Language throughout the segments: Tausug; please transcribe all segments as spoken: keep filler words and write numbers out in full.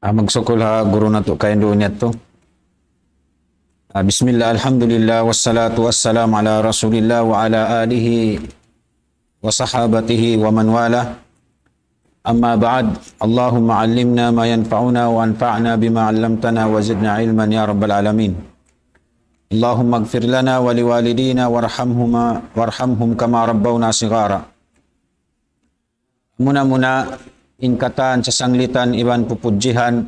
Ah, magsukul ha guru natu' kainduun yadtu. Ah, bismillah, alhamdulillah, wassalatu wassalamu ala rasulillah wa ala alihi wa sahabatihi wa man wala. Amma ba'd, Allahumma allimna ma yanfa'una wa anfa'na bima allamtana wa zidna ilman ya rabbal alamin. Allahumma ighfir lana wa liwalidina warhamhuma, warhamhum kama rabbawna sighara. Muna-muna, in katan sasanglitan iban pupudjihan,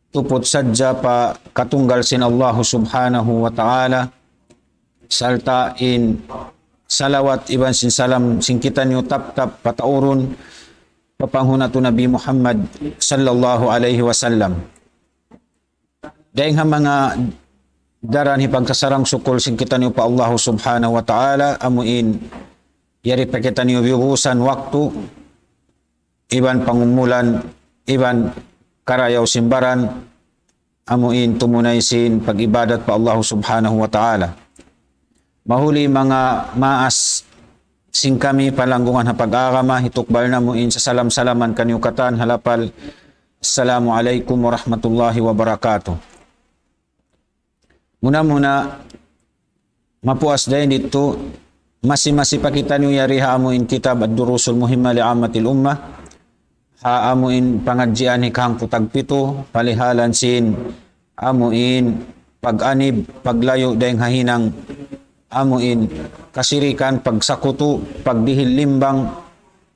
tuput sadja pa katunggal sin Allahu Subhanahu wa Ta'ala, sarta' in salawat iban sin salam sin kitaniyu tap-tap pataurun pa panghu' natu' Nabi Muhammad sallallahu alayhi wasallam. Dayng ha manga daran hipagsasarang-sukul sin kitaniyu pa Allahu Subhanahu wa Ta'ala, amu in yari pa kitaniyu biyubusan waktu, iban pangumulan, iban karayaw sin baran, amu in tumunay sin pag-ibadat pa Allahu Subhanahu wa Ta'ala. Mahuli manga maas sin kami palanggungan ha pag-agama, hitukbal namu' in sasalam-salaman kaniyu katan ha lapal, Assalamu alaykum warahmatullahi wabarakatuh. Muna-muna, mapuas dayn didtu, masi-masi pa kitaniyu yari ha amu in kitab Ad-Durusul Muhimma li Ammatil Ummah, ha amu in pangadjian hikahangpu' tagpitu, palihalan sin amu in pag-anib, paglayu' dayng ha hinang amu in kasirikan, pagsakutu, pagdihil limbang,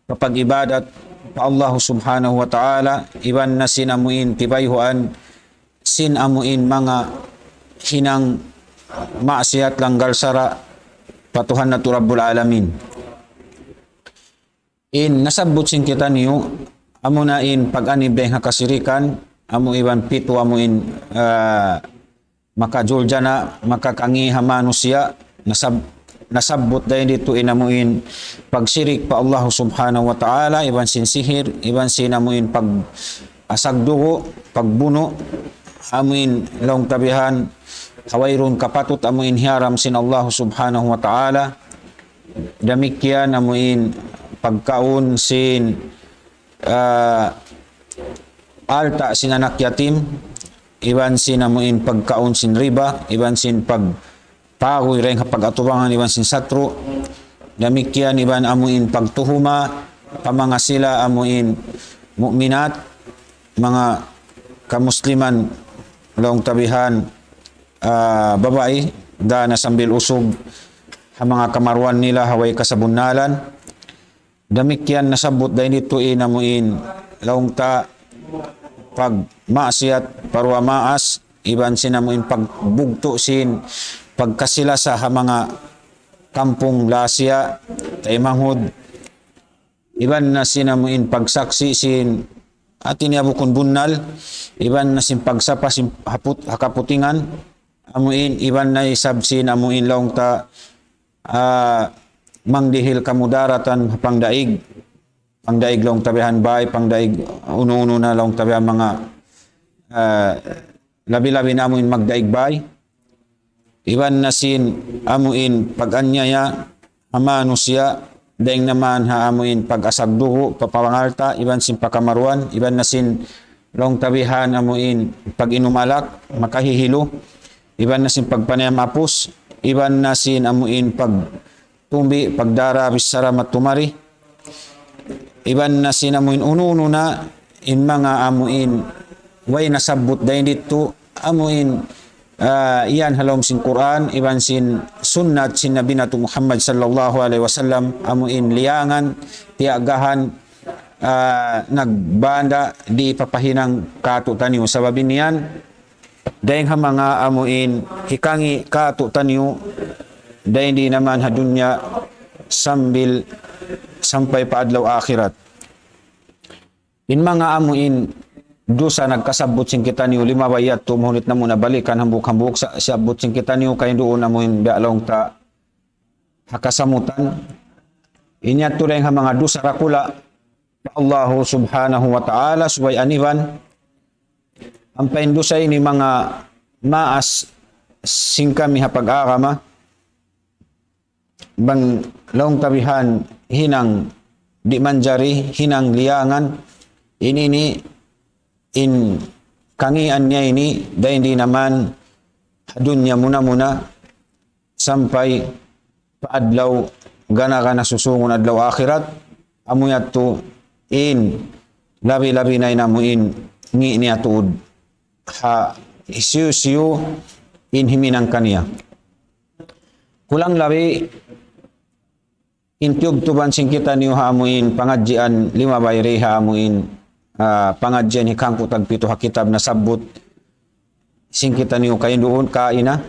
pa pag-ibadat pa Allahu Subhanahu wa Ta'ala, iban na sin amu in tibayhuan, sin amu in manga hinang maksiyat langgal sara' pa Tuhan natu' Rabbul Alamin. In nasabbut sin kitaniyu, amuna in pag-anib dayng ha kasirikan, amu iban pitu amu in, ah, makajuljana, makakangi' ha manusiya', nasab-, nasabbut dayng didtu in amu in pagsirik pa Allahu Subhanahu wa Ta'ala, iban sin sihir, iban sin amu in pag-asag dugu', pagbunu', amu in laung ta bihan, ha wayruun kapatut amu in hiyaram sin Allahu Subhanahu wa Ta'ala, damikkiyan amu in pagkaun sin, ah, alta' sin anak yatim, iban sin amu in pagkaun sin riba, iban sin pagpaguy dayng ha pag-atubangan iban sin satru', damikkiyan iban amu in pagtuhuma pa manga sila amu in mu'minat, manga kamusliman laung ta bihan, ah, babai, da na sambil usug ha manga kamaruan nila ha way kasabunnalan. Damikkiyan nasabbut dayng didtu in amu in laung ta pagmaksiyat pa duwa maas, iban sin amu in pagbugtu' sin pagkasi-lasa ha manga kampung lasiya, taymanghud, iban na sin amu in pagsaksi' sin hati niya bukun bunnal, iban na sin pagsapa sin haput-, ha kaputingan, amu in iban na isab sin amu in laung ta, ah, mangdihil kamudaratan pangdaig. Pangdaig laung ta bihan bay, pangdaig unu-unu na laung ta bihan manga, ah, labi-labi na amu in magdaig bay. Iban na sin amu in pag-anyaya ha manusiya', dayng naman ha amu in pag-asag dugu', pa pangalta', iban sin pa kamaruan, iban na sin laung ta bihan amu in pag-inum alak, makahihilu, iban na sin pagpanayam apus, iban na sin amu in pagtumbi, pagdara, bichara, matumari, iban na sin amu in unu-unu na in manga amu in way nasabbut dayng didtu, amu in, ah, yan ha lawm sin Qur'an, iban sin sunnat sin Nabi natu' Muhammad sallallahu alayhi wasallam, amu in liyangan, tiyagahan, ah, nagbanda' di' papahinang katu'taniyu. Sabab in yan, dayng ha manga amu in hikangi' katu'taniyu, dayng di naman ha dunya sambil sampay pa adlaw akhirat. In manga amu in dusa nagkasabbut sin kitaniyu limabay yadtu, mahunit namu' na balikan hambuuk-hambuuk sa-, siyabbut sin kitaniyu kainduun amu in biya' laung ta ha kasamutan. In yadtu dayng ha manga dusa dakula' pa Allahu Subhanahu wa Ta'ala subay aniban. Ampa in dusa ini manga maas sin kami ha pag-agama. Bang laung ta bihan hinang di' manjari, hinang liyangan, ini ini in kangīan niya ini, dayn di naman ha dunya muna-muna, sampay pa adlaw gana-gana susūngun adlaw akhirat, amu yadtu in labi-labi na in amu in ngī' niya tuud ha hisiyu-siyu in himinang kaniya. Kulang labi in tiyubtuban sin kitaniyu ha amu in pangadjian limabay di ha amu in, ah, pangadjian hikahangpu' tagpitu ha kitab nasabbut sin kitaniyu kaina duun kaina.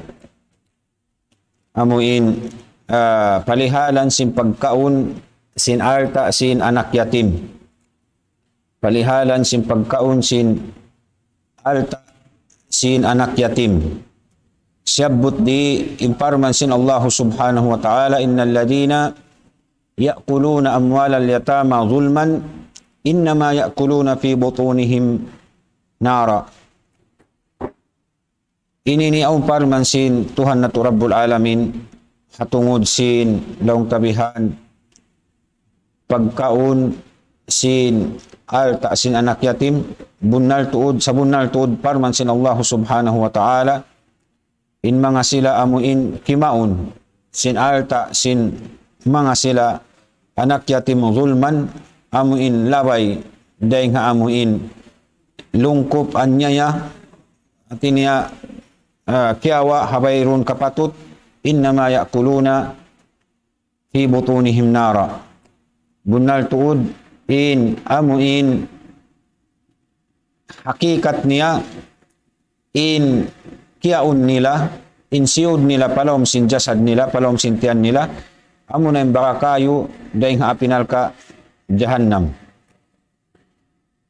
Amu in, ah, palihalan sin pagkaun sin alta' sin anak yatim. Palihalan sin pagkaun sin alta' sin anak yatim. Siyabbut di in parman sin Allah Subhanahu wa Ta'ala, إن الذين يأكلون أموال اليتامى ظلما إنما يأكلون في بطونهم نارا. Ini in awn parman sin Tuhan natu' Rabbul Alamin, ha tungud sin laung ta bihan pagkaun sin alta' sin anak yatim, bunnal tuud, sabunnal tuud parman sin Allah Subhanahu wa Ta'ala, in manga sila amu in kimaun sin alta' sin manga sila anak yatim zulman, amu in labay dayn ha amu in lungkup anyaya, hati niya, ah, kiyawa' ha bayrun kapatut, إنما يأكلون في بطونهم نارا. Bunnal tuud in amu in hakikat niya in kiyaun nila, in siyud nila pa lawm sin jasad nila, pa lawm sin tiyan nila, amu na in baga kayu dayn ha api narka' jahannam.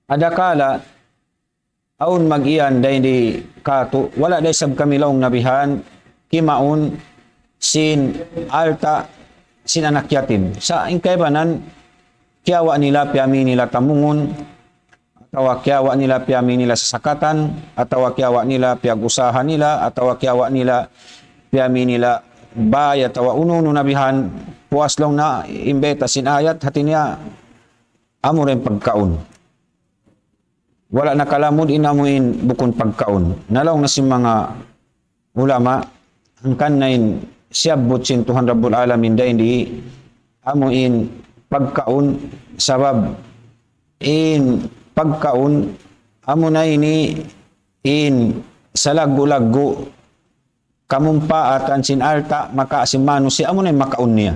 Adakala awn mag-iyan dayn di katu', wala' da isab kami laung nabihan kimaun sin alta' sin anak yatim. Sa' in kaibanan, kiyawa' nila piyami nila tamungun, atawa kiyawa' nila piyami nila sasakatan, atawa kiyawa' nila piyag-usaha nila, atawa kiyawa' nila piyami nila bay, atawa unu-unu nabihan, puas laung na in bayta' sin ayat, hati niya, amu ra in pagkaun. Wala' nakalamud in amu in bukun pagkaun. Na laung na sin manga ulama, hangkan na in siyabbut sin Tuhan Rabbul Alamin dayn di amu in pagkaun, sabab in pagkaun amu na ini in salaggu'-laggu' kamumpaatan sin alta' maka sin manusiya' amu na in makaun niya.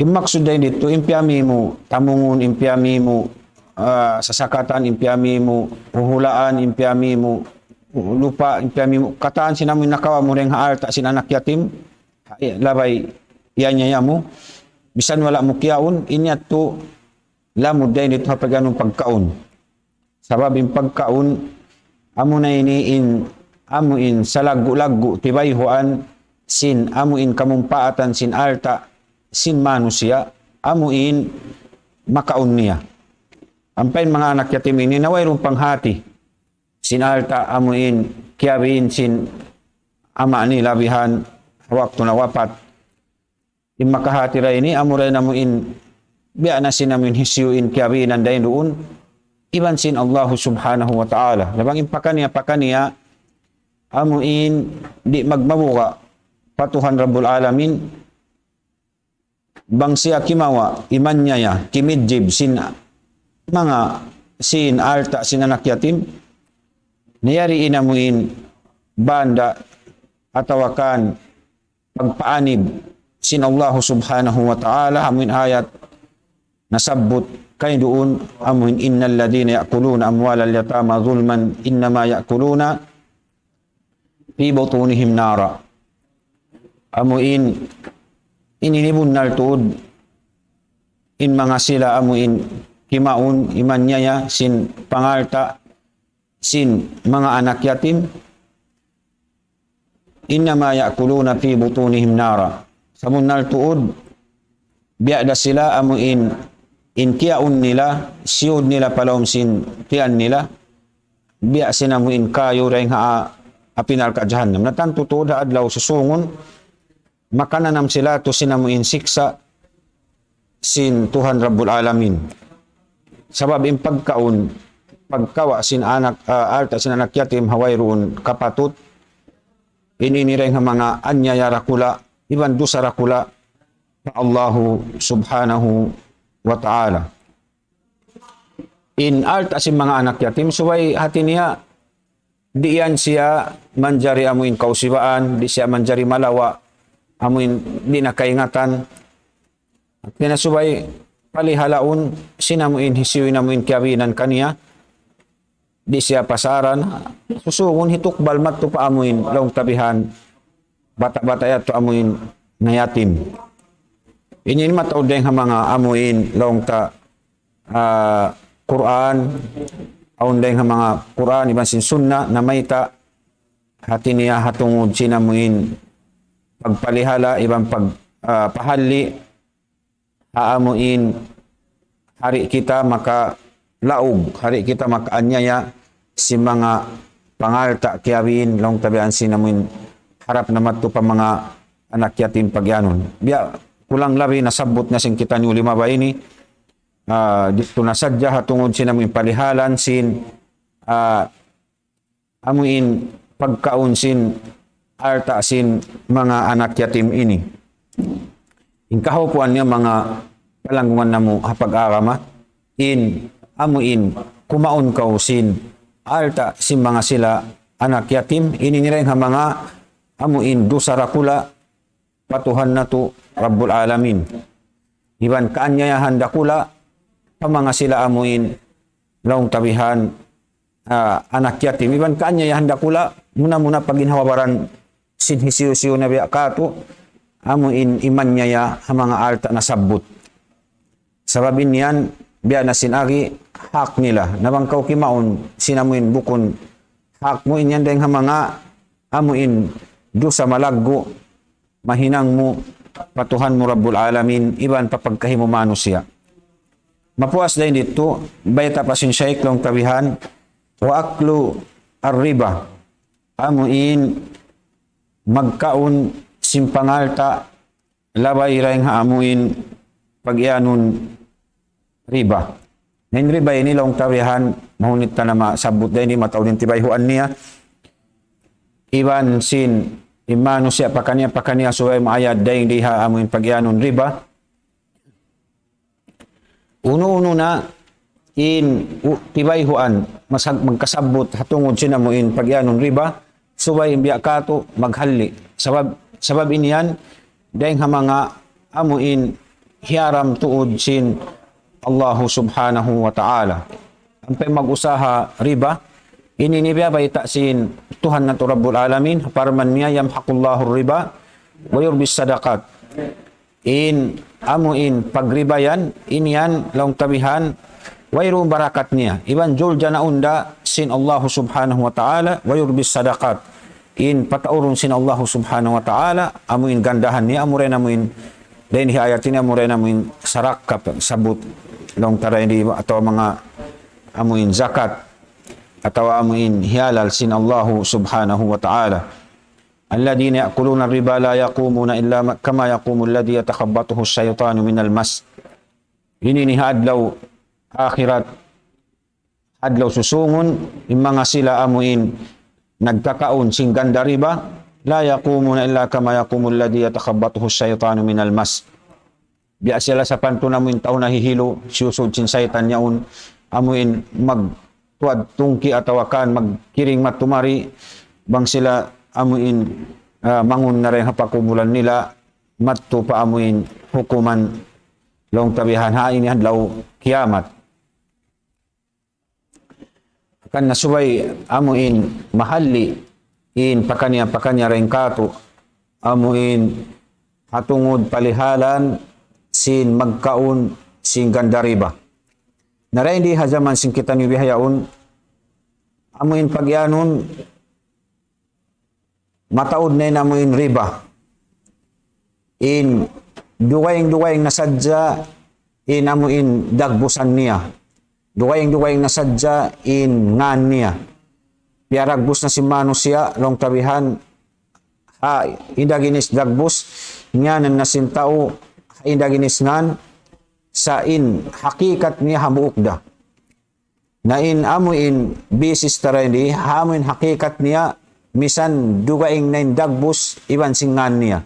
In maksud dayn ditu, in piyami mu tamungun, in piyami mu, ah, sasakatan, in piyami mu huhulaan, in piyami mu lupa', in piyami mu katan sin amu in nakawa' mu dayn ha alta' sin anak yatim, ha, eh, labay iyanyaya mu, misan wala' mu kiyaun, in yadtu lamud dayn ditu ha pag'anun pagkaun. Sabab in pagkaun, amu na ini in, amu in salaggu'-laggu' tibayhuan sin, amu in kamumpaatan sin alta' sin manusiya', amu in makaun niya. Ampa in manga anak yatim ini na wayruun panghati sin alta' amu in kiyabiin sin ama' nila bihan waktu na wapat. In makahati ra ini, amu ra in amu in, biya' na sin amu in hisiyu in kiyabiinan dayn duun, iban sin Allahu Subhanahu wa Ta'ala. Na bang in pakaniya-pakaniya, amu in di' magmabuga' pa Tuhan Rabbul Alamin, bang siya kimawa', imanyaya, kimidjib sin manga sin alta' sin anak yatim, na yari in amu in banda atawa kan pagpaanib sin Allah Subhanahu wa Ta'ala, amu in ayat nasabbut kaina duun, amu in إن الذين يأكلون أموال اليتامى ظلما إنما يأكلون في بطونهم نارا. Amu in, in ini bunnal tuud, in manga sila amu in kimaun, imanyaya sin pangalta' sin manga anak yatim, إنما يأكلون في بطونهم نارا. Sabunnal tuud, biya' da sila amu in, in kiyaun nila, siyud nila pa lawm sin tiyan nila, biya' sin amu in kayu dayn ha api narka' jahannam. Na tantu tuud ha adlaw susūngun, makananam sila tu sin amu in siksa' sin Tuhan Rabbul Alamin. Sabab in pagkaun, pagkawa' sin anak, ah, alta' sin anak yatim ha wayruun kapatut, ini ini dayn ha manga anyaya dakula', iban dusa dakula' pa Allahu Subhanahu wa Ta'ala. In alta' sin manga anak yatim, subay hati niya, di' yan siya manjari amuin kausibaan, di' siya manjari malawa', amuin di' na kaingatan. Hati niya subay palihalaun sin amuin hisiyu in amuin kiyabinan kaniya, di' siya pasaran, susungun hitukbal madtu pa amuin laung ta bihan, bata'-bata' yadtu amuin nayatim. Ini in mataud dayn ha manga amuin laung ta, ah, Qur'an, awn dayn ha manga Qur'an iban sin sunna namayta' hati niya ha tungud sin amuin pagpalihala iban pag, ah, pahalli' ha amuin hari kita makalaug, hari kita makaanyaya sin manga pangalta' kiyabin laung ta bihan sin amuin harap na madtu pa manga anak yatim pagiyanun. Biya' kulang labi nasabbut na sin kitaniyu limabay ini, ah, didtu na sadja ha tungud sin amuin palihalan sin, ah, amuin pagkaun sin alta' sin manga anak yatim ini. In kahaupuan niya manga palanggungan namu' ha pag-agama, in amuin kumaun kaw sin alta' sin manga sila anak yatim, ini in dayn ha manga amuin dusa dakula' pa Tuhan natu' Rabbul Alamin. Iban kaanyayahan dakula' pa manga sila amuin laung ta bihan, ah, anak yatim. Iban kaanyayahan dakula', muna-muna pa ginhawa-baran sin hisiyu-siyu na biya' katu', amuin imanyaya ha manga alta' nasabbut. Sabab in yan, biya' na sin agi, hak nila. Na bang kaw kimaun sin amuin bukun hak mu, in yan dayn ha manga amuin dusa malaggu', mahinang mu pa Tuhan mu Rabbul Alamin, iban pa pagkahi mu manusiya'. Mapuas dayn didtu, bayta' pa sin Shaykh laung ta bihan, wa aklu ar-riba, amuin magkaun sin pangalta' labay dayn ha amuin pagiyanun riba. Na in riba ini laung ta bihan, mahunit ta na masabbut dayn di, mataud in tibayhuan niya. Iban sin in manusiya' pakaniya-pakaniya subay maayad dayn di ha amuin pagiyanun riba. Unu-unu na in u-, tibayhuan, masag-, magkasabbut ha tungud sin amuin pagiyanun riba, subay in biya' katu' maghalli'. Sabab, sabab in yan, dayn ha manga amuin hiyaram tuud sin Allahu Subhanahu wa Ta'ala. Ampa in mag-usaha riba, ini in biya' bayta' sin Tuhan natu' Rabbul Alamin, parman niya, يمحق الله الربا ويربي الصدقات. In amuin pagriba yan, in yan laung ta bihan, wayruun barakat niya. Iban juljanaun da sin Allahu Subhanahu wa Ta'ala, ويربي الصدقات. In pataurun sin Allahu Subhanahu wa Ta'ala, amuin gandahan niya, amura in amuin, dayn ha ayat ini amura in amuin sarakka, sabbut, laung ta dayn di, atawa manga amuin zakat, atawa amuin hiyalal sin Allahu Subhanahu wa Ta'ala. الذين يأكلون الربا لا يقومون إلا م-، كما يقوم الذي يتخبطه الشيطان من المس. Ini in ha adlaw akhirat, adlaw susungun, in manga sila amuin nagkakaun sin ganda riba, لا يقومون إلا كما يقوم الذي يتخبطه الشيطان من المس. Biya' sila sapantun amuin tau nahihilu, siyusud sin saytan yaun, amuin magtuwad tungki' atawa kan magkiring madtu mari, bang sila amuin, ah, mangun na dayn ha pakubulan nila, madtu pa amuin hukuman laung ta bihan ha ini adlaw kiyamat. Hangkan na subay amuin mahalli' in pakaniya-pakaniya dayn katu', amuin ha tungud palihalan sin magkaun sin ganda riba. Na dayn di ha jaman sin kitaniyu bihaun, amuin pagiyanun mataud na in amuin riba. In dugaing-dugaing na sadja in amuin dagbusan niya. Dugaing-dugaing na sadja in ngan niya. Piyadagbus na sin manusiya', laung ta bihan, ha indaginis dagbus, ngiyanan na sin tau, ha indaginis ngan, sa' in hakikat niya hambuuk da. Na in amu in basis ta dayn di, ha amu in hakikat niya, misan dugaing na in dagbus iban sin ngan niya.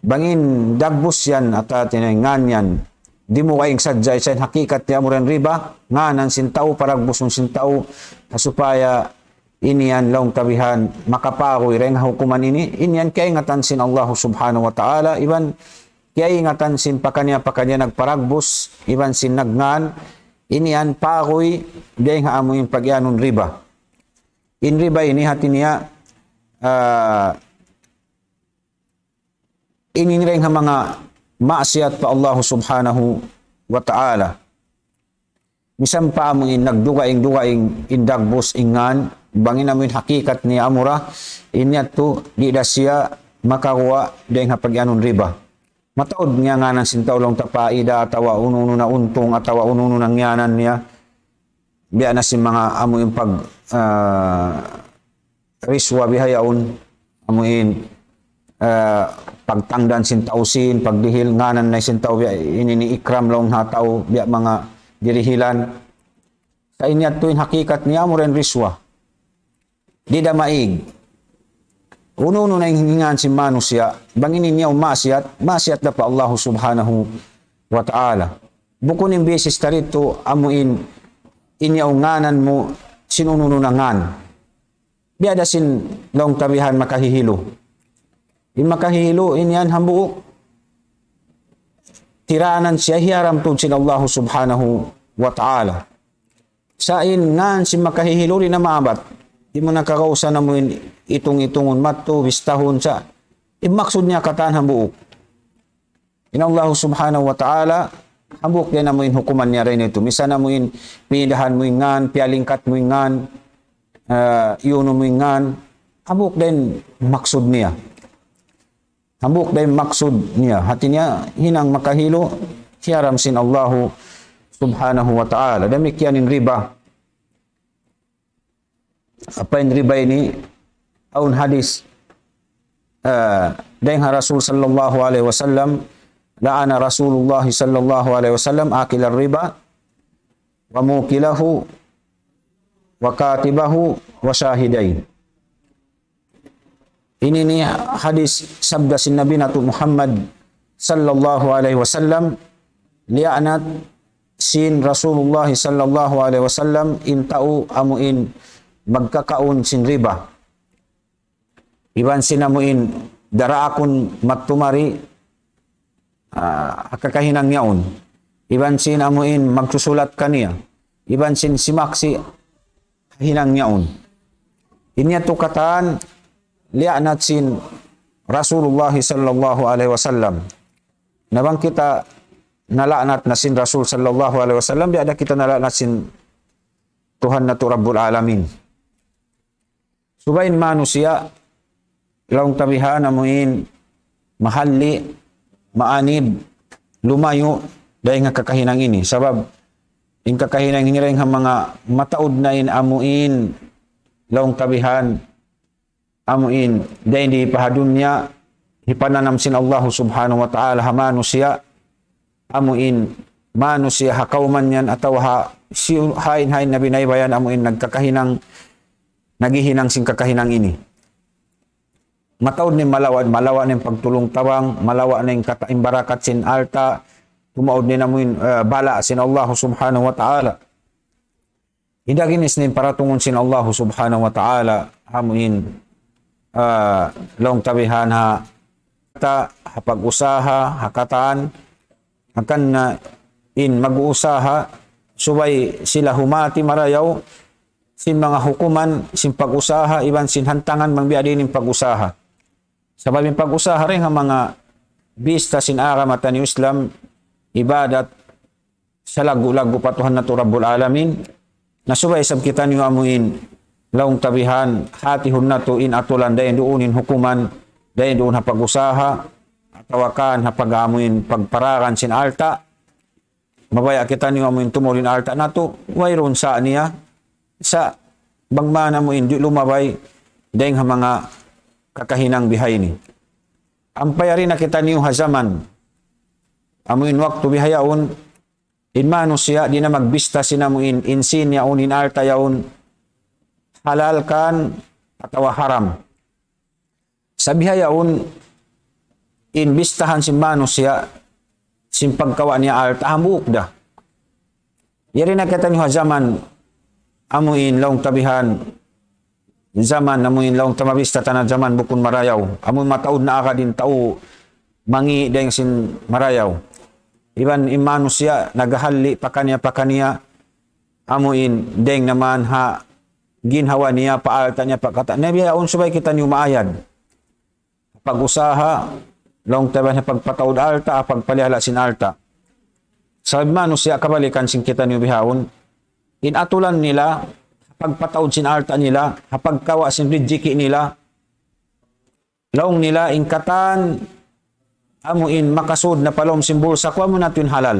Bang in dagbus yan, atawa in ngan yan, di' mu kaing sadja, sa' in hakikat niya amura in riba, ngānan sin tau, paragbusun sin tau, ha supaya ini yan laung ta bihan, makapaguy dayn ha hukuman ini, ini yan kiyaingatan sin Allah Subhanahu wa Ta'ala, iban kiyaingatan sin pakaniya-pakaniya nagparagbus, iban sin nagngan, ini yan paguy dayn ha amu in pagiyanun riba. In riba ini hati niya, ah, ini dayn ha manga maksiyat pa Allah Subhanahu wa Ta'ala. Misan pa amu in nagdugaing-dugaing in dagbus in ngan, bang in amu in hakikat niya amura, in yadtu di' da siya makaguwa' dayn ha pagiyanun riba. Mataud niya ngānan sin tau laung ta paida atawa unu-unu na untung atawa unu-unu na ngiyanan niya. Biya' na sin manga amu in pag, ah, riswa bihaun, amu in, ah, pagtangdan sin tau sin, pagdihil, ngānan na sin tau, biya' ini in ikram laung ha tau, biya' manga dirihilan. Sa' in yadtu in hakikat niya amura in riswa. Di' da maig. Unu-unu na in hingan sin manusiya', bang ini niya maksiyat, maksiyat da pa Allah Subhanahu wa Ta'ala. Bukun in basis ta didtu amu in, in yaun ngānan mu sin unu-unu na ngan. Biya' da sin laung ta bihan makahihilu. In makahihilu in yan hambuuk tiranan siya hiyaram tuud sin Allah Subhanahu wa Ta'ala. Sa' in ngan sin makahihilu di' na maabat. Di' mu na kagausan amu in itung-itungun madtu, bistahun sa'. In maksud niya katan hambuuk. In Allah Subhanahu wa Ta'ala, hambuuk dayn amu in hukuman niya dayn ha yadtu. Misan amu in pindahan mu in ngan, piyalingkat mu in ngan, ah, iyunu mu in ngan, hambuuk dayn maksud niya. Hambuuk dayn maksud niya. Hati niya, hinang makahilu, hiyaram sin Allahu Subhanahu wa Ta'ala. Damikkiyan in riba. Apa in riba ini? Awn hadis, ah, dayn ha Rasul sallallahu alayhi wasallam, لعن رسول الله صلى الله عليه وسلم آكل الربا وموكله وكاتبه وشاهديه. Ini in hadis sabda sin Nabi natu' Muhammad sallallahu alayhi wasallam, liyaanat sin Rasulullah sallallahu alayhi wasallam in tau amu in magkakaun sin riba. Iban sin amu in daraakun madtu mari, ah, ha kakahinang yaun. Iban sin amu in magsusulat kaniya. Iban sin simaksi' ha hinang yaun. In yadtu katan liyaanat sin Rasulullah sallallahu alayhi wasallam. Na bang kita nala'nat na sin Rasul sallallahu alayhi wasallam, biya' da kita nala'nat sin Tuhan natu' Rabbul Alamin. Subay in manusiya', laung ta bihan amu in mahalli', maanib, lumayu', dayn ha kakahinang ini. Sabab, in kakahinang ini dayn ha manga mataud na in amu in, laung ta bihan, amu in, dayn di pa ha dunya, hipananam sin Allahu Subhanahu wa Ta'ala ha manusiya', amu in manusiya' ha kawman yan atawa ha si-, hain-hain na binaybayan amu in nagkakahinang, naghihinang sin kakahinang ini. Mataud na in malawa', malawa' na in pagtulung-tabang, malawa' na in kata-, in barakat sin alta', tumaud na in amu in, eh, bala' sin Allah Subhanahu wa Ta'ala. Indaginis na in paratungun sin Allah Subhanahu wa Ta'ala, amu in, ah, laung ta bihan ha, ta, ha pag-usaha, ha katan, hangkan na in mag-uusaha, subay sila humati marayaw, sin manga hukuman, sin pag-usaha, iban sin hantangan, bang biya' diin in pag-usaha. Sabab in pag-usaha dayn ha manga bista sin agama taniyu Islam, ibadat, salaggu'-laggu' pa Tuhan natu' Rabbul Alamin. Na subay isab kitaniyu amu in laung ta bihan, hatihun natu' in atulan dayn duun in hukuman, dayn duun ha pag-usaha, atawa kan ha pag-amu in pagparagan sin alta'. Mabaya' kitaniyu amu in tumuli in alta' natu', wayruun sa' niya, sa' bang man amu in di' lumabay, dayn ha manga kakahinang bihaini. Ampa yari na kitaniyu ha jaman, amu in waktu bihaun, In manusiya' di' na magbista sin amu in, in sīn yaun, in alta' yaun, halal kan atawa haram. Sa' bihaun in bistahan sin manusiya', sin pagkawa' niya alta' hambuuk da. Yari na kitaniyu ha jaman amu in laung ta bihan, jaman amu in laung ta mabista ta na jaman bukun marayaw. Amu in mataud na agad in tau mangi' dayng sin marayaw. Iban in manusiya' naghahalli' pakaniya-pakaniya amu in dayng naman ha ginhawa niya, pa alta' niya, pa katan niya. Bihaun subay kitaniyu maayad. Pag-usaha, laung ta bihan ha pagpataud alta', ha pagpalihala' sin alta'. Sabab manusiya' kabalikan sin kitaniyu bihaun, in atulan nila, pagpataud sin alta' nila, ha pagkawa' sin rijiki' nila, laung nila in katan, amu in makasud na pa lawm sin bulsa ku, amu na tuud in halal.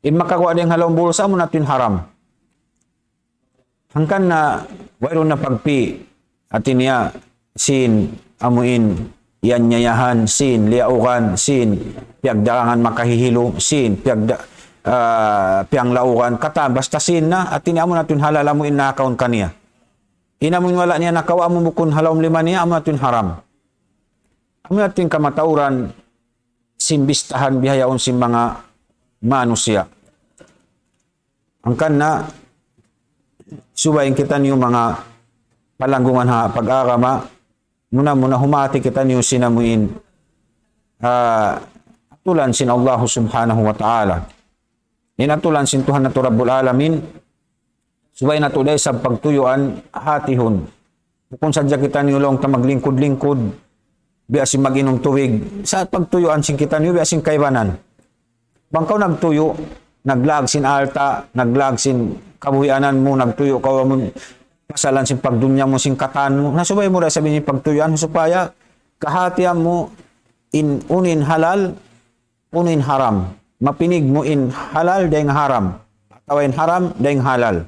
In makaguwa' dayng ha lawm bulsa, amu na tuud in haram. Hangkan na wayruun na pagpi', hati niya, sīn amu in iyanyayahan, sīn liyaugan, sīn piyagdagangan makahihilu, sīn piyagda-, ah, piyanglaugan, katan basta sīn na, hati niya amu na tuud in halal amu in nakaun kaniya. In amu in wala' niya nakawa', amu bukun ha lawm lima niya, amu na tuud in haram. Amu na tuud in kamatauran sin bistahan bihaun sin manga manusiya'. Hangkan na subay kitaniyu manga palanggungan ha pag-agama, muna-muna humati kitaniyu sin amu in, ah, atulan sin Allah Subhanahu wa Ta'ala. In atulan sin Tuhan natu' Rabbul Alamin, subay natu' da isab pagtuyuan, hatihun. Bukun sadja kitaniyu laung ta maglingkud-lingkud, biya' sin mag-inum tubig. Sa' pagtuyuan sin kitaniyu, biya' sin kaibanan. Bang kaw nagtuyu', naglaag sin alta', naglaag sin kabuhianan mu, nagtuyu' kaw amun pasalan sin pagdunya mu, sin katan mu. Na subay mu da isab ini pagtuyuan supaya kahatihan mu in unu in halal, unu in haram. Mapinig mu in halal dayng haram, atawa in haram dayng halal.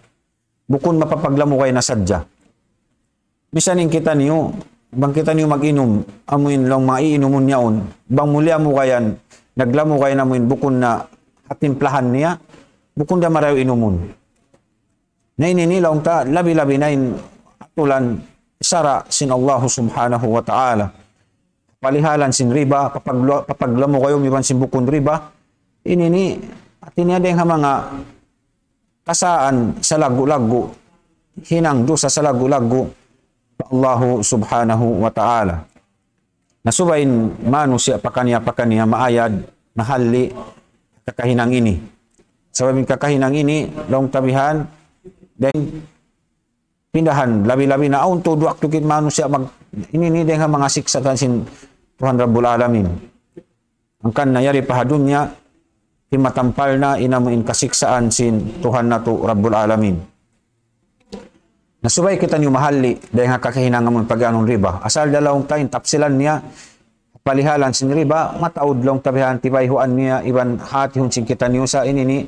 Bukun mapapaglamugay na sadja. Misan in kitaniyu, bang kitaniyu mag-inum, amu in laung maiinumun yaun, bang mu liyamugayan, naglamugay na amu in bukun na ha timplahan niya, bukun da marayaw inumun. Na ini ini laung ta, labi-labi na in atulan sara' sin Allah Subhanahu wa Ta'ala. Palihalan sin riba, papagla-, papaglamugayun iban sin bukun riba. Ini ini, hati niya dayng ha manga kasaan salaggu'-laggu', hinang dusa salaggu'-laggu' pa Allahu Subhanahu wa Ta'ala. Na subay in manusiya' pakaniya-pakaniya maayad, mahalli' kakahinang ini. Sabab in kakahinang ini, laung ta bihan, dayng pindahan, labi-labi na awn tuud waktu kit manusiya' mag-, ini ini dayng ha manga siksa' sin Tuhan Rabbul Alamin. Hangkan na yari pa ha dunya, timatampal na in amu in kasiksaan sin Tuhan natu' Rabbul Alamin. Na subay kitaniyu mahalli', dayng ha kakahinang amu in pag-anun riba. Asal da laung ta in tapsilan niya, palihalan sin riba, mataud laung ta bihan tibayhuan niya, iban hatihun sin kitaniyu sa' ini ini,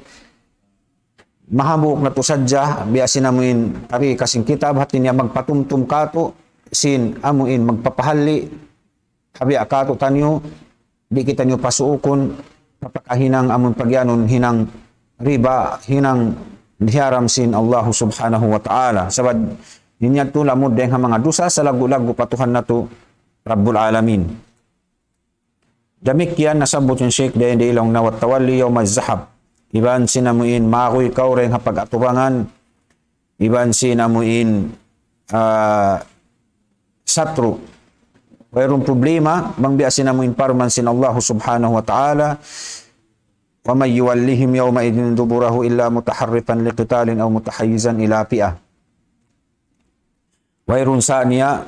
mahambuuk natu' sadja, biya' sin amu in tarika sin kitab, hati niya magpatumtum katu', sin amu in magpapahalli', ha biya' katu' taniyu, di' kitaniyu pasuukun, papakahinang amun pagiyanun hinang riba, hinang diharam sin Allahu Subhanahu wa Ta'ala. Sabab, in yadtu lamud dayng ha manga dusa, salaggu'-laggu' pa Tuhan natu', Rabbul Alamin. Damikkiyan nasabbut in Shaykh dayn di laung niya والتولي يوم الزحف. Iban sin amu in maguy kaw dayng ha pag-atubangan, iban sin amu in, ah, satru'. Wayruun problema, bang biya' sin amu in parman sin Allahu Subhanahu wa Ta'ala, ومن يولهم يومئذ دبره إلا متحرفا لقتال أو متحيزا إلى فئة. Wayruun sa niya,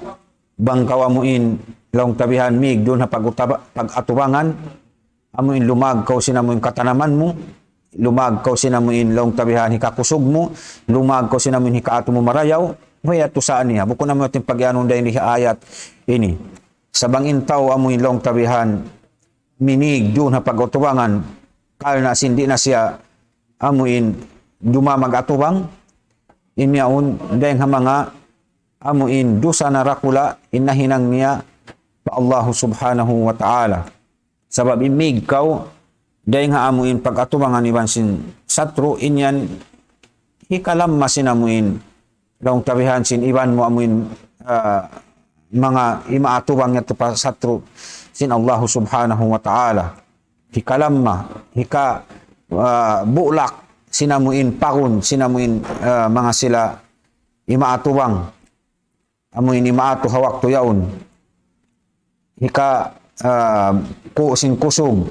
bang kaw amu in laung ta bihan mig duun ha pag-utaba-, pag-atubangan, amu in lumag kaw sin amu in katanaman mu, lumag kaw sin amu in laung ta bihan hikakusug mu, lumag kaw sin amu in hikaatu mu marayaw, way atu sa niya. Bukun amu in pagiyanun dayn di ha ayat ini. Sa' bang in tau amu in laung ta bihan, minig duun ha pag-atubangan, karna' sin di' na siya amu in dumamag atubang, in yaun dayng ha manga amu in dusa na dakula' in nahinang niya pa Allahu Subhanahu wa Ta'ala. Sabab in mig kaw, dayng ha amuin pag-atubangan iban sin satru, in yan hikalamma sin amuin, laung ta bihan, sin iban mu amuin, ah, manga imaatubang yadtu pa satru sin Allahu Subhanahu wa Ta'ala. Hikalamma, hika, ah, bulak sin amuin pagun, sin amuin, ah, manga sila imaatubang, amuin imaatu ha waktu yaun. Hika, ah, ku sin kusug,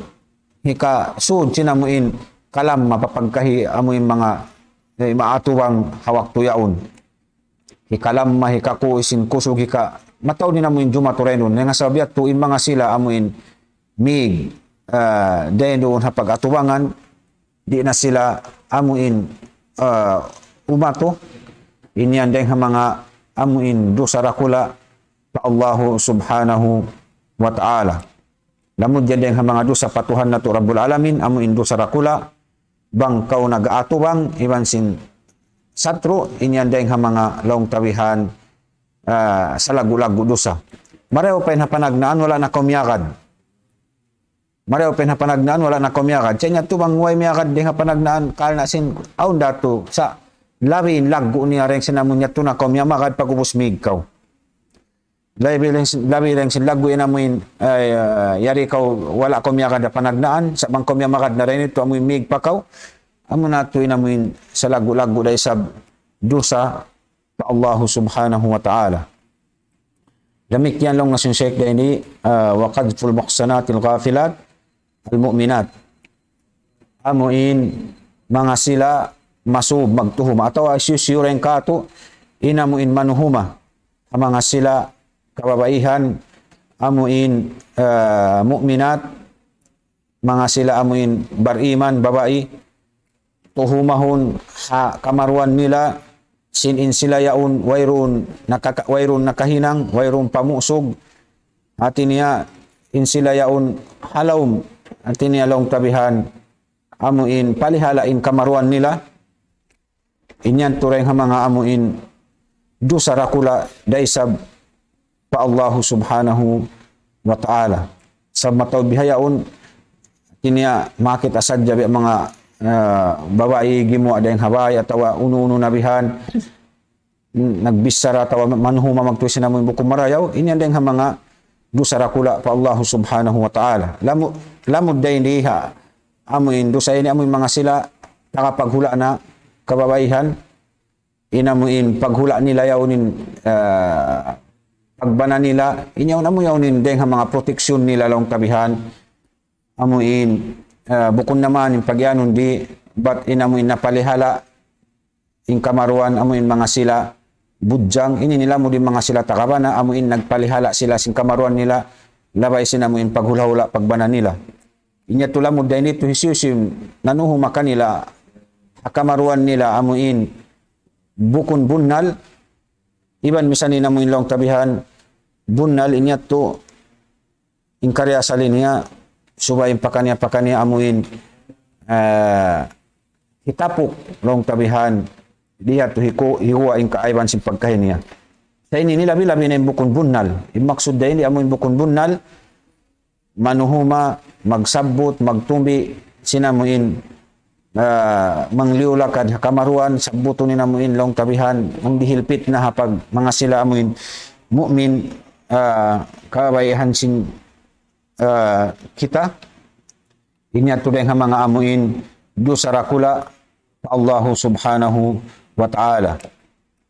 hika sud sin amuin kalamma pa pagkahi amuin manga, eh, imaatubang ha waktu yaun. Hikalamma, hikaku sin kusug, hika mataud in amuin jumatu dayn duun. Dayng ha sabab yadtu in manga sila amuin mig, ah, dayn duun ha pag-atubangan, di' na sila amuin, ah, umatu. In yan dayng ha manga amuin dusa dakula' pa Allahu Subhanahu wa Ta'ala. Lamud yan dayng ha manga dusa pa Tuhan natu' Rabbul Alamin, amuin dusa dakula', bang kaw nag-atubang iban sin satru, in yan dayng ha manga laung ta bihan, ah, salaggu'-laggu' dusa. Marayaw pa in ha panagnaan, wala' na kaw miyagad. Marayaw pa in ha panagnaan, wala' na kaw miyagad. Sa' in yadtu bang way miyagad dayng ha panagnaan, karna' sin awn da tu, sa' labi in laggu' niya dayng sin amun yadtu na kaw miyamagad pag'ubus mig kaw. Labi dayng sin, labi dayng sin laggu' in amuin, ay, ah, yari kaw wala' kaw miyagad ha panagnaan, sa' bang kaw miyamagad na dayn ha yadtu amuin mig pa kaw, amu na tu in amuin salaggu'-laggu' da isab dusa pa Allahu Subhanahu wa Ta'ala. Damikkiyan laung sin Shaykh dayn di, ah, وقذف المحصنات الغافلات المؤمنات. Amuin manga sila masub magtuhuma atawa hisiyu-siyu dayn kātu' in amuin manuhuma ha manga sila kababaihan amuin, ah, mu'minat, manga sila amuin bariman babai, tuhumahun ha kamaruan nila, sin in sila yaun wayruun nakaka-, wayruun nakahinang, wayruun pamusug, hāti niya in sila yaun halaum, hāti niya laung ta bihan, amuin palihala' in kamaruan nila. In yan tuud dayng ha manga amuin dusa dakula' da isab pa Allahu Subhanahu wa Ta'ala. Sa' mataud bihaun, hāti niya makakita' sadja biya' manga, ah, babai gimuwa' dayng ha bāy atawa unu-unu na bihan, nagbichara atawa manuhuma magtuy sin amuin bukun marayaw, in yan dayng ha manga dusa dakula' pa Allahu Subhanahu wa Ta'ala. Lamu-, lamud dayn di ha amuin dusa ini amuin manga sila taga paghula' na kababaihan, in amuin paghula' nila yaun in, ah, pagbana nila, in yaun amu yaun in dayng ha manga proteksyon nila laung ta bihan, amuin, ah, bukun na man in pagiyanun di', bat in amuin napalihala' in kamaruan amuin manga sila budjang, ini nila lamud in manga sila tagabana, amuin nagpalihala' sila sin kamaruan nila, labay sin amuin paghula'-hula' pagbana nila. In yadtu lamud dayn di tu hisiyu-siyu nanuhuma kanila ha kamaruan nila amuin bukun bunnal, iban misan in amuin laung ta bihan bunnal, in yadtu in karna' asal niya, subay in pakaniya-pakaniya amuin, ah, hitapuk laung ta bihan, di' yadtu hiku-, hikuwa' in kaaiban sin pagkahi niya. Sa' ini labi-labi na in bukun bunnal. In maksud dayn di amuin bukun bunnal, manuhuma, magsabbut, magtumbi, sin amuin, ah, mangliyu-lakad ha kamaruan, sabbutun in amuin laung ta bihan, magdihil pitna ha pag-, manga sila amuin mu'min, ah, kababaihan sin, ah, kita. In yadtu dayng ha manga amuin dusa dakula' pa Allahu Subhanahu wa Ta'ala.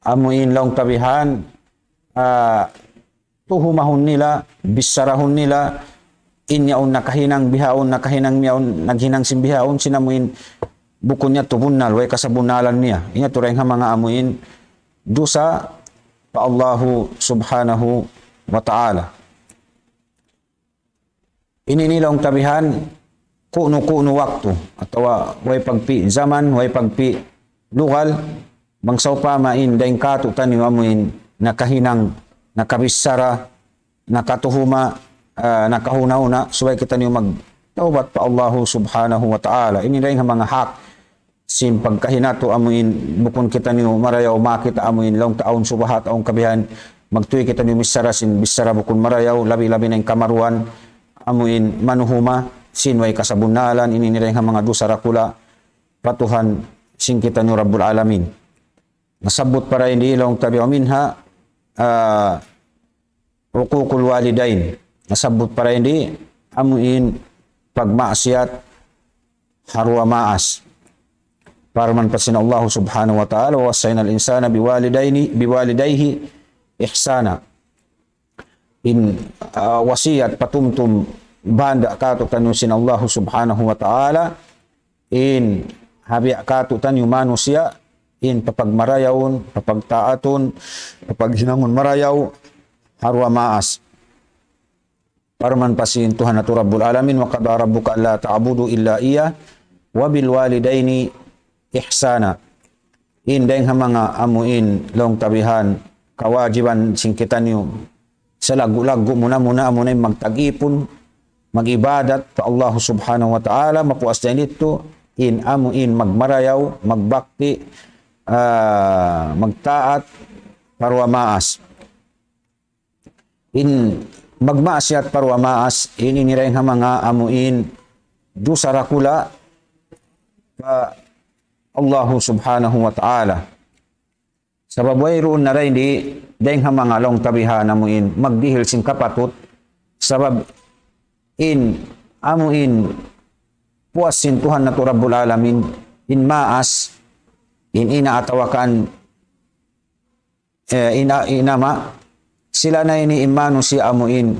Amuin laung ta bihan, ah, tuhumahun nila, bicharahun nila, in yaun nakahinang bihaun, nakahinang miyaun, naghinang sin bihaun, sin amuin bukun yadtu bunnal, way kasabunnalan niya. In yadtu dayng ha manga amuin dusa pa Allahu Subhanahu wa Ta'ala. Ini in laung ta bihan, kunu-kunu waktu, atawa way pagpi zaman, way pagpi lugal, bang sawpama in dayng kātu'niyu amuin nakahinang, nakabichara, nakatuhuma, ah, nakahuna-huna, subay kitaniyu magtawbat pa Allahu Subhanahu wa Ta'ala. Ini dayng ha manga hak sin pagkahi natu' amuin bukun kitaniyu marayaw makakita' amuin laung ta awn subahat, awn kabihan, magtuy kitaniyu michara sin bichara bukun marayaw, labi-labi na in kamaruan amuin manuhuma, sin way kasabunnalan, ini in dayn ha manga dusa dakula' pa Tuhan sin kitaniyu Rabbul Alamin. Nasabbut pa dayn di laung ta biya' minha, ah, uququl walidain. Nasabbut pa dayn di amu in pagmaksiyat ha duwa maas. Parman pa sin Allah subhanahu wa ta'ala, ووصينا الإنسان بوالديه بوالديه إحسانا. In, ah, wasiyat patumtum banda' kātu'niyu sin Allah subhanahu wa ta'ala, in ha biya' kātu'niyu manusiya', in papagmarayawun, papagtaatun, papaghinangun marayaw ha duwa maas. Parman pa sin Tuhan natu' Rabbul Alamin, وقضى ربك ألا تعبدوا إلا إياه وبالوالدين إحسانا. In dayn ha manga amu in laung ta bihan kawajiban sin kitaniyu salaggu'-laggu' muna-muna amu in magtag-ipun, mag-ibadat pa Allah subhanahu wa ta'ala, mapuas dayn ditu, in amu in magmarayaw, magbakti, ah, magtaat pa duwa maas. In magmaksiyat pa duwa maas, in ini dayn ha manga amu in dusa dakula' pa Allah subhanahu wa ta'ala. Sabab wayruun na dayn di, dayn ha manga laung ta bihan amu in magdihil sin kapatut. Sabab in amu in puas sin Tuhan natu' Rabbul Alamin, in maas, in ina' atawa kan, eh, ina', in ama', sila na ini in manusiya' amu in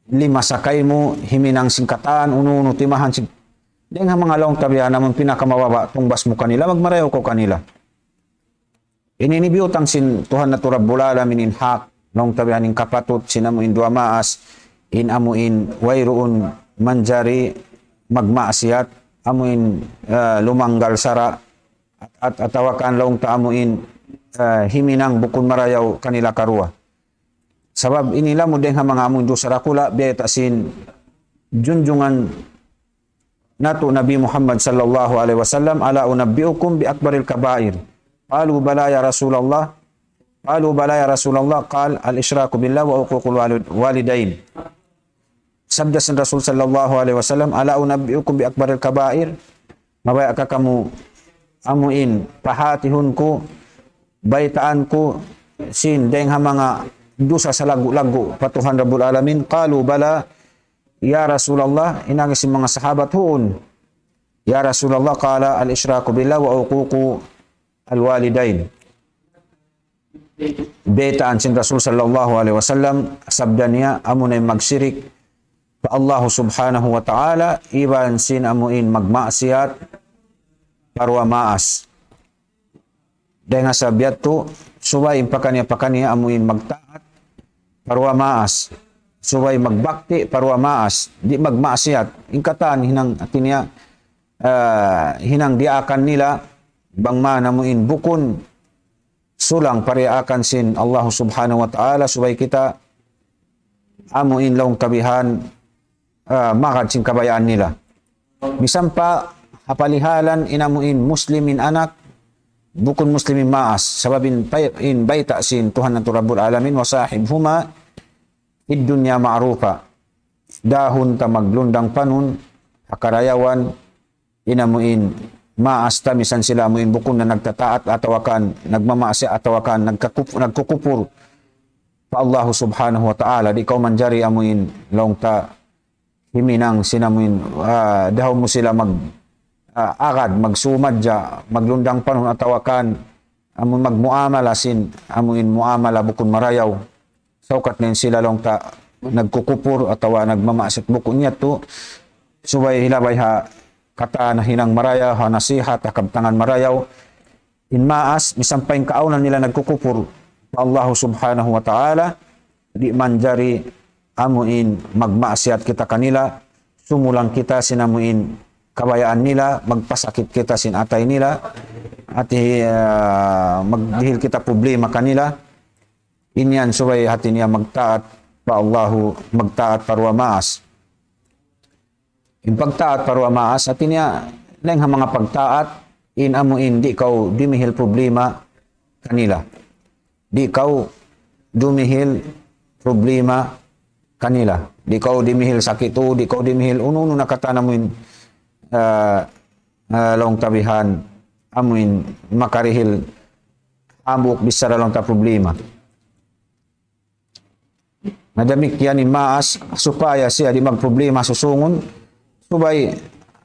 lima sakay mu, himinang sin katan, unu-unu timahan sin. Dayn ha manga laung ta bihan amu in pinakamababa' tungbas mu kanila, magmarayaw kaw kanila. Ini in biyutang sin Tuhan natu' Rabbul Alamin in hak, laung ta bihan in kapatut, sin amu in duwa maas, in amu in wayruun manjari magmaksiyat, amu in, eh, lumanggal sara', at, at, atawa kan laung ta amu in, eh, himinang bukun marayaw kanila karuwa. Sabab ini lamud dayn ha manga amu in dusa dakula', biya' ta sin junjungan natu' Nabi Muhammad sallallahu alayhi wasallam, ألا أنبئكم بأكبر الكبائر؟ قالوا بلى يا رسول الله. قالوا بلى يا رسول الله. قال: الإشراك بالله وعقوق الوالد-، الوالدين. Sabda sin Rasul sallallahu alayhi wasallam, ألا أنبئكم بأكبر الكبائر؟ Mabaya' ka kamu amu in pahātihun ku, baytaan ku, sin dayn ha manga dusa salaggu'-laggu' pa Tuhan Rabbul Alamin? قالوا بلى يا رسول الله. In agi sin manga sahabat, huun, ya Rasulullah. قال: الإشراك بالله وعقوق الوالدين. Baytaan sin Rasul sallallahu alayhi wasallam, sabda niya, amu na in magsirik pa Allah subhanahu wa ta'ala, iban sin amu in magmaksiyat pa duwa maas. Dayn ha sabab yadtu, subay in pakaniya-pakaniya amu in magtaat pa duwa maas, subay magbakti pa duwa maas, di' magmaksiyat. In katan hinang, hati niya, ah, hinang diyaakan nila, bang man amu in bukun sulang pa diyaakan sin Allah subhanahu wa ta'ala, subay kita amu in laung ta bihan, ah, magad sin kabayaan nila. Misan pa ha palihalan in amu in Muslim in anak, bukun Muslim in maas, sabab in pay-, in bayta' sin Tuhan natu' Rabbul Alamin, وصاحبهما في الدنيا معروفا. Dahun ta maglundang panun ha karayawan, in amu in maas ta, misan sila amu in bukun na nagtataat atawa kan nagmamaksiat atawa kan nagkakup-, nagkukupur pa Allah subhanahu wa ta'ala, di' kaw manjari amu in laung ta himinang sin amu in, ah, dahaw mu sila mag, ah, agad, magsumadja, maglundang panun atawa kan amu magmuamala sin amu in muamala bukun marayaw. Saukat na in sila laung ta nagkukupur atawa nagmamaksiat bukun niya tu, subay hilabay ha katan hinang marayaw, ha nasihat, ha kabtangan marayaw. In maas, misan pa in kaawnan nila nagkukupur pa Allah subhanahu wa ta'ala, di' manjari amu in magmaksiat kita kanila, sumulang kita sin amu in kabayaan nila, magpasakit kita sin atay nila, ati, ah, magdihil kita problema kanila. In yan subay hati niya magtaat pa Allahu, magtaat pa duwa maas. In pagtaat pa duwa maas, hati niya, dayn ha manga pagtaat, in amu in di' kaw dumihil problema kanila. Di' kaw dumihil problema kanila. Di' kaw dimihil sakit, di' kaw dimihil unu-unu na katan amuin, ah, ah, laung ta bihan, amuin makarihil hambuuk bichara laung ta problema. Na damikkiyan in maas supaya siya di' magproblema susungun, subay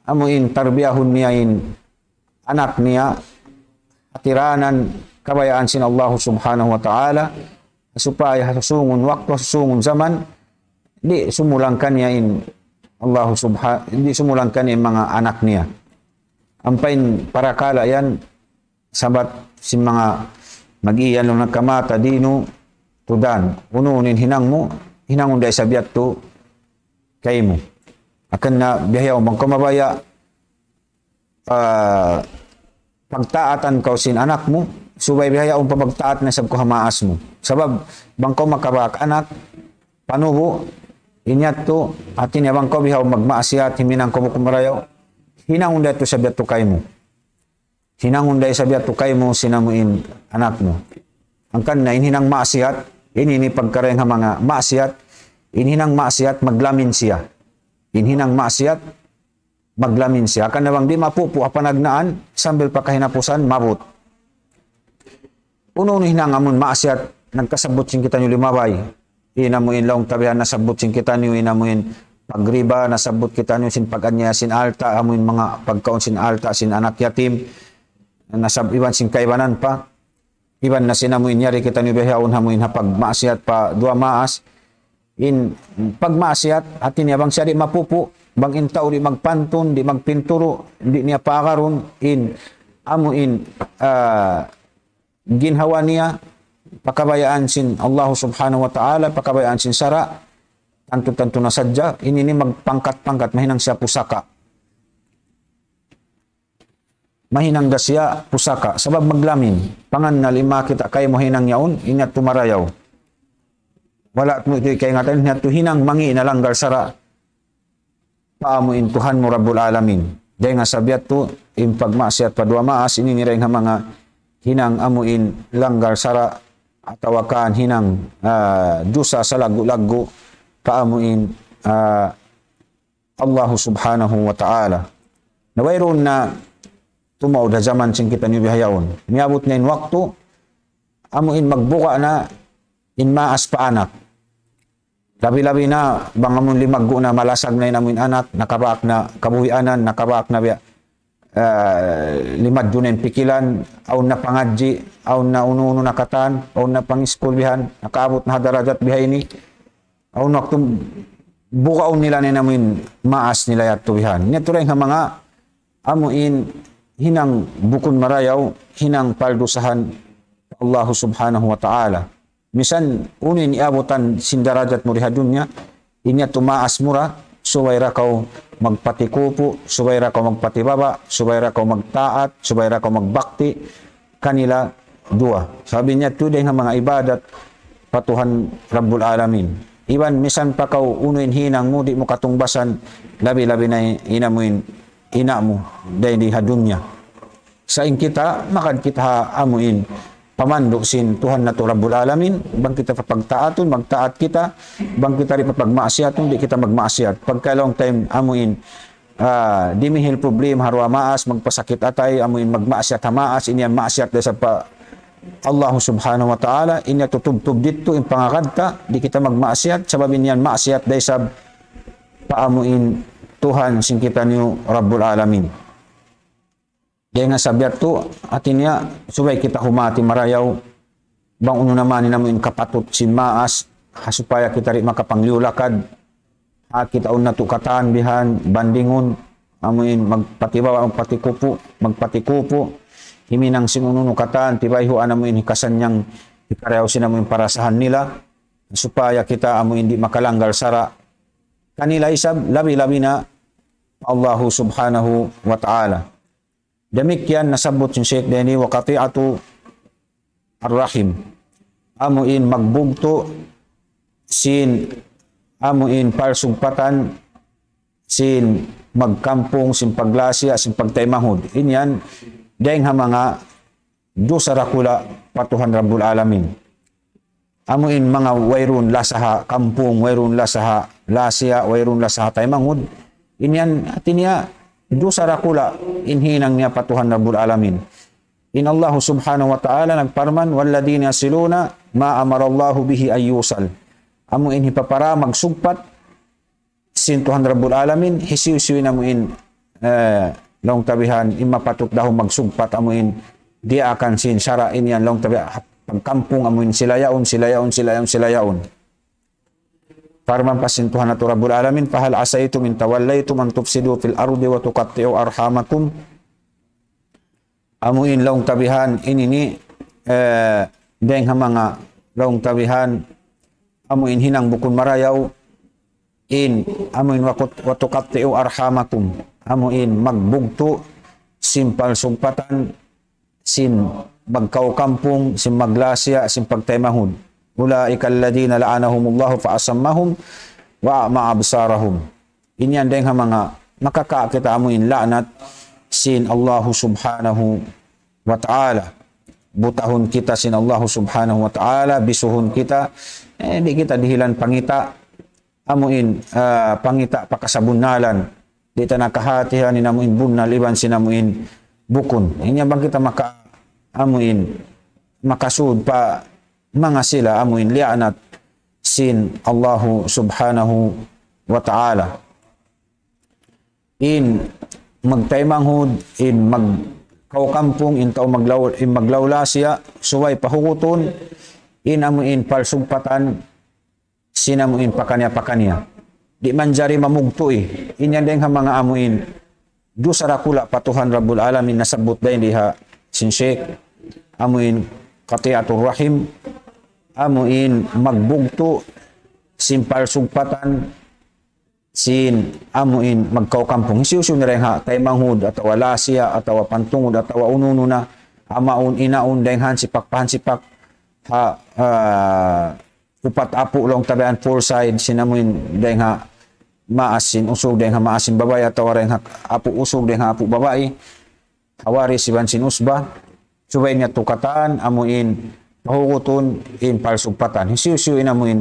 amuin tarbiyahun niya in anak niya, hatiranan kabayaan sin Allah Subhanahu wa Ta'ala, supaya ha susungun waktu, ha susungun zaman, di' sumulang kaniya in Allah Subha-, di' sumulang kaniya in manga anak niya. Ampa in parakala' yan, sabab sin manga mag-iyan laung nagkamata, dinu tudan. Unu-unu in hinang mu, hinangun da isab yadtu kaymu. Hangkan na bihaun bang kaw mabaya', ah, pagtaatan kaw sin anak mu, subay bihaun pa magtaat na isab kaw ha maas mu. Sabab, bang kaw makabak anak, panubu', in yadtu, hati niya bang kaw bihaun magmaasiyat, himinang kaw bukun marayaw, hinangun da yadtu isab yadtu kaymu. Hinangun da isab yadtu kaymu sin amuin anak mu. Hangkan na in hinang maasiyat, ini, ini pagkareng ha manga maasiyat, in hinang maasiyat, maglamin siya. In hinang maasiyat, maglamin siya. Hangkan na bang di' mapupu' ha panagnaan, sambil pa kahinapusan, maabut. Unu-unu hinang amun maasiyat, nagkasabbut sin kitaniyu limabay. In amuin laung ta bihan nasabbut sin kitaniyu, in amuin pagriba, nasabbut kitaniyu sin pag-anyaya sin alta', amuin manga pagkaun sin alta', sin anak yatim, nasab-, iban sin kaibanan pa, iban na sin amuin yari kitaniyu bihaun amuin ha pagmaasiyat pa duwa maas, in pagmaasiyat, hati niya bang siya di' mapupu', bang in tau di' magpantun, di' magpinturu', di' niya paagarun, in amuin, ah, ginhawa niya, pakabayaan sin Allah Subhanahu wa Ta'ala, pakabayaan sin sara', tantu-tantu na sadja, ini, ini magpangkat-pangkat, mahinang siya pusaka. Mahinang da siya pusaka, sabab maglamin. Pangannal in makakita' kaymu hinang yaun, in yadtu marayaw. Wala' mu itu kaingatan, in yadtu hinang mangi' na langgal sara' pa amuin Tuhan mu Rabbul Alamin. Dayn ha sabab yadtu, in pagmaasiyat pa duwa maas, ini in dayn ha manga hinang amuin langgal sara' atawa kan hinang, ah, dusa salaggu'-laggu' pa amuin, ah, Allah Subhanahu wa Ta'ala. Na wayruun na tumaud ha jaman sin kitaniyu bihaun. Miyabut na in waktu, amuin magbuga' na in maas pa anak. Labi-labi na, bang amun limaggu' na, malasag na in amuin anak, nakabak na kabuhianan, nakabak na biya', ah, limadju na in pikilan, awn na pangadji', awn na unu-unu na katan, awn na pangiskul bihan, nakaabut na ha darajat bihaini. Awn waktu bugaun nila na in amuin maas nila yadtu bihan. Ini tuud in ha manga amuin hinang bukun marayaw, hinang paldusahan Allah Subhanahu wa Ta'ala. Misan unu in iyabutan sin darajat mu di ha dunya, in yadtu maas mu ra, subay da kaw magpatikupu', subay da kaw magpatibaba', subay da kaw magtaat, subay da kaw magbakti kanila duwa. Sabab in yadtu dayn ha manga ibadat pa Tuhan Rabbul Alamin. Iban misan pa kaw unu in hinang mu di' mu katungbasan, labi-labi na in amuin ina' mu dayn di ha dunya. Sa' in kita, magad kita ha amuin pamandu' sin Tuhan natu' Rabbul Alamin, bang kita papagtaatun, magtaat kita, bang kita di' papagmaasiyatun, di' kita magmaasiyat. Pagka laung ta in amuin, ah, dimihil problema ha duwa maas, magpasakit atay, amuin magmaasiyat ha maas, in yan maasiyat da isab pa Allah Subhanahu wa Ta'ala, in yan tutubtub didtu in pangagad ta, di' kita magmaasiyat, sabab in yan maasiyat da isab pa amuin Tuhan sin kitaniyu Rabbul Alamin. Dayn ha sabab yadtu, hati niya, subay kita humati marayaw, bang unu na man in amuin kapatut sin maas, ha supaya kita di' makapangliyu lakad, ha kita awn natu' katan bihan, bandingun, amuin magpatibaba', magpatikupu', magpatikupu', himinang sin unu-unu katan, tibayhuan amuin hikasannyang hikarayaw sin amuin parasahan nila, supaya kita amuin di' makalanggal sara' kanila isab, labi-labi na Allahu Subhanahu wa Ta'ala. Damikkiyan nasabbut sin Sheikh dayn di, وقطيعة الرحم. Amuin magbugtu' sin, amuin palsugpatan sin magkampung, sin paglasiya', sin pagtaymahud. In yan, dayn ha manga dusa dakula' pa Tuhan Rabbul Alamin. amu in manga wayruun lasa ha kampung, wayruun lasa ha lasiya, wayruun lasa ha taymanghud. In yan, hati niya, dusa dakula' in hinang niya pa Tuhan Rabbul Alamin. In Allah Subhanahu wa Ta'ala nagparman, والذين يصلون ما أمر الله به أن يوصل. Amu in hipapara magsugpat sin Tuhan Rabbul Alamin, hisiyu-siyu in amu in, eh, laung ta bihan, in mapatut dahu magsugpat amu in diyaakan sin sara' in yan laung ta bihan, pagkampung amu in sila yaun, sila yaun, sila yaun, sila yaun. Parman pa sin Tuhan natu' Rabbul Alamin, فهل عسيتم إن توليتم أن تفسدوا في الأرض وتقطعوا أرحامكم. Amu in laung ta bihan ini ni, eh, dayng ha manga laung ta bihan, amu in hinang bukun marayaw, in, amu in وقت-, وتقطعوا أرحامكم. Amu in magbugtu' sin palsugpatan, sin magkaw kampung, sin maglasiya, sin pagtaymanghud. أولئك الذين لعنهم الله فأصمهم وأعمى أبصارهم. In yan dayng ha manga makaka' kita amu in la'nat sin Allahu Subhanahu wa Ta'ala. Butahun kita sin Allahu Subhanahu wa Ta'ala, bisuhun kita, eh, di' kita dihilan pangita', amu in, ah, pangita' pa kasabunnalan. Di' ta na kahatihan in amu in bunnal iban sin amu in bukun. In yan bang kita maka, amu in, makasud pa manga sila amu in liyaanat sin Allahu Subhanahu wa Ta'ala. In magtaymanghud, in magkaw kampung, in tau maglaw-, in maglawlasiya, subay pahugutun, in amu in palsugpatan, sin amu in pakaniya-pakaniya. Di' manjari mamugtu'i. In yan dayng ha manga amu in dusa dakula' pa Tuhan Rabbul Alamin nasabbut dayn di ha sin Sheikh. Amu in qati'atur rahim. Amu in magbugtu' sin palsugpatan sin amu in magkaw kampung. Hisiyu-siyu na dayng ha taymanghud atawa lasiya atawa pantungud atawa unu-unu na amaun inaun dayng hansipak pahansipak ha, ah, upat apu' laung ta bihan full side sin amu in dayng ha maas sin usug dayng ha maas sin babai atawa dayng ha apu' usug dayng ha apu' babai. Hawaris iban sin usba, subay niya tukatan, amu in, pahugutun, in palsugpatan. Hisiyu-siyu in amu in,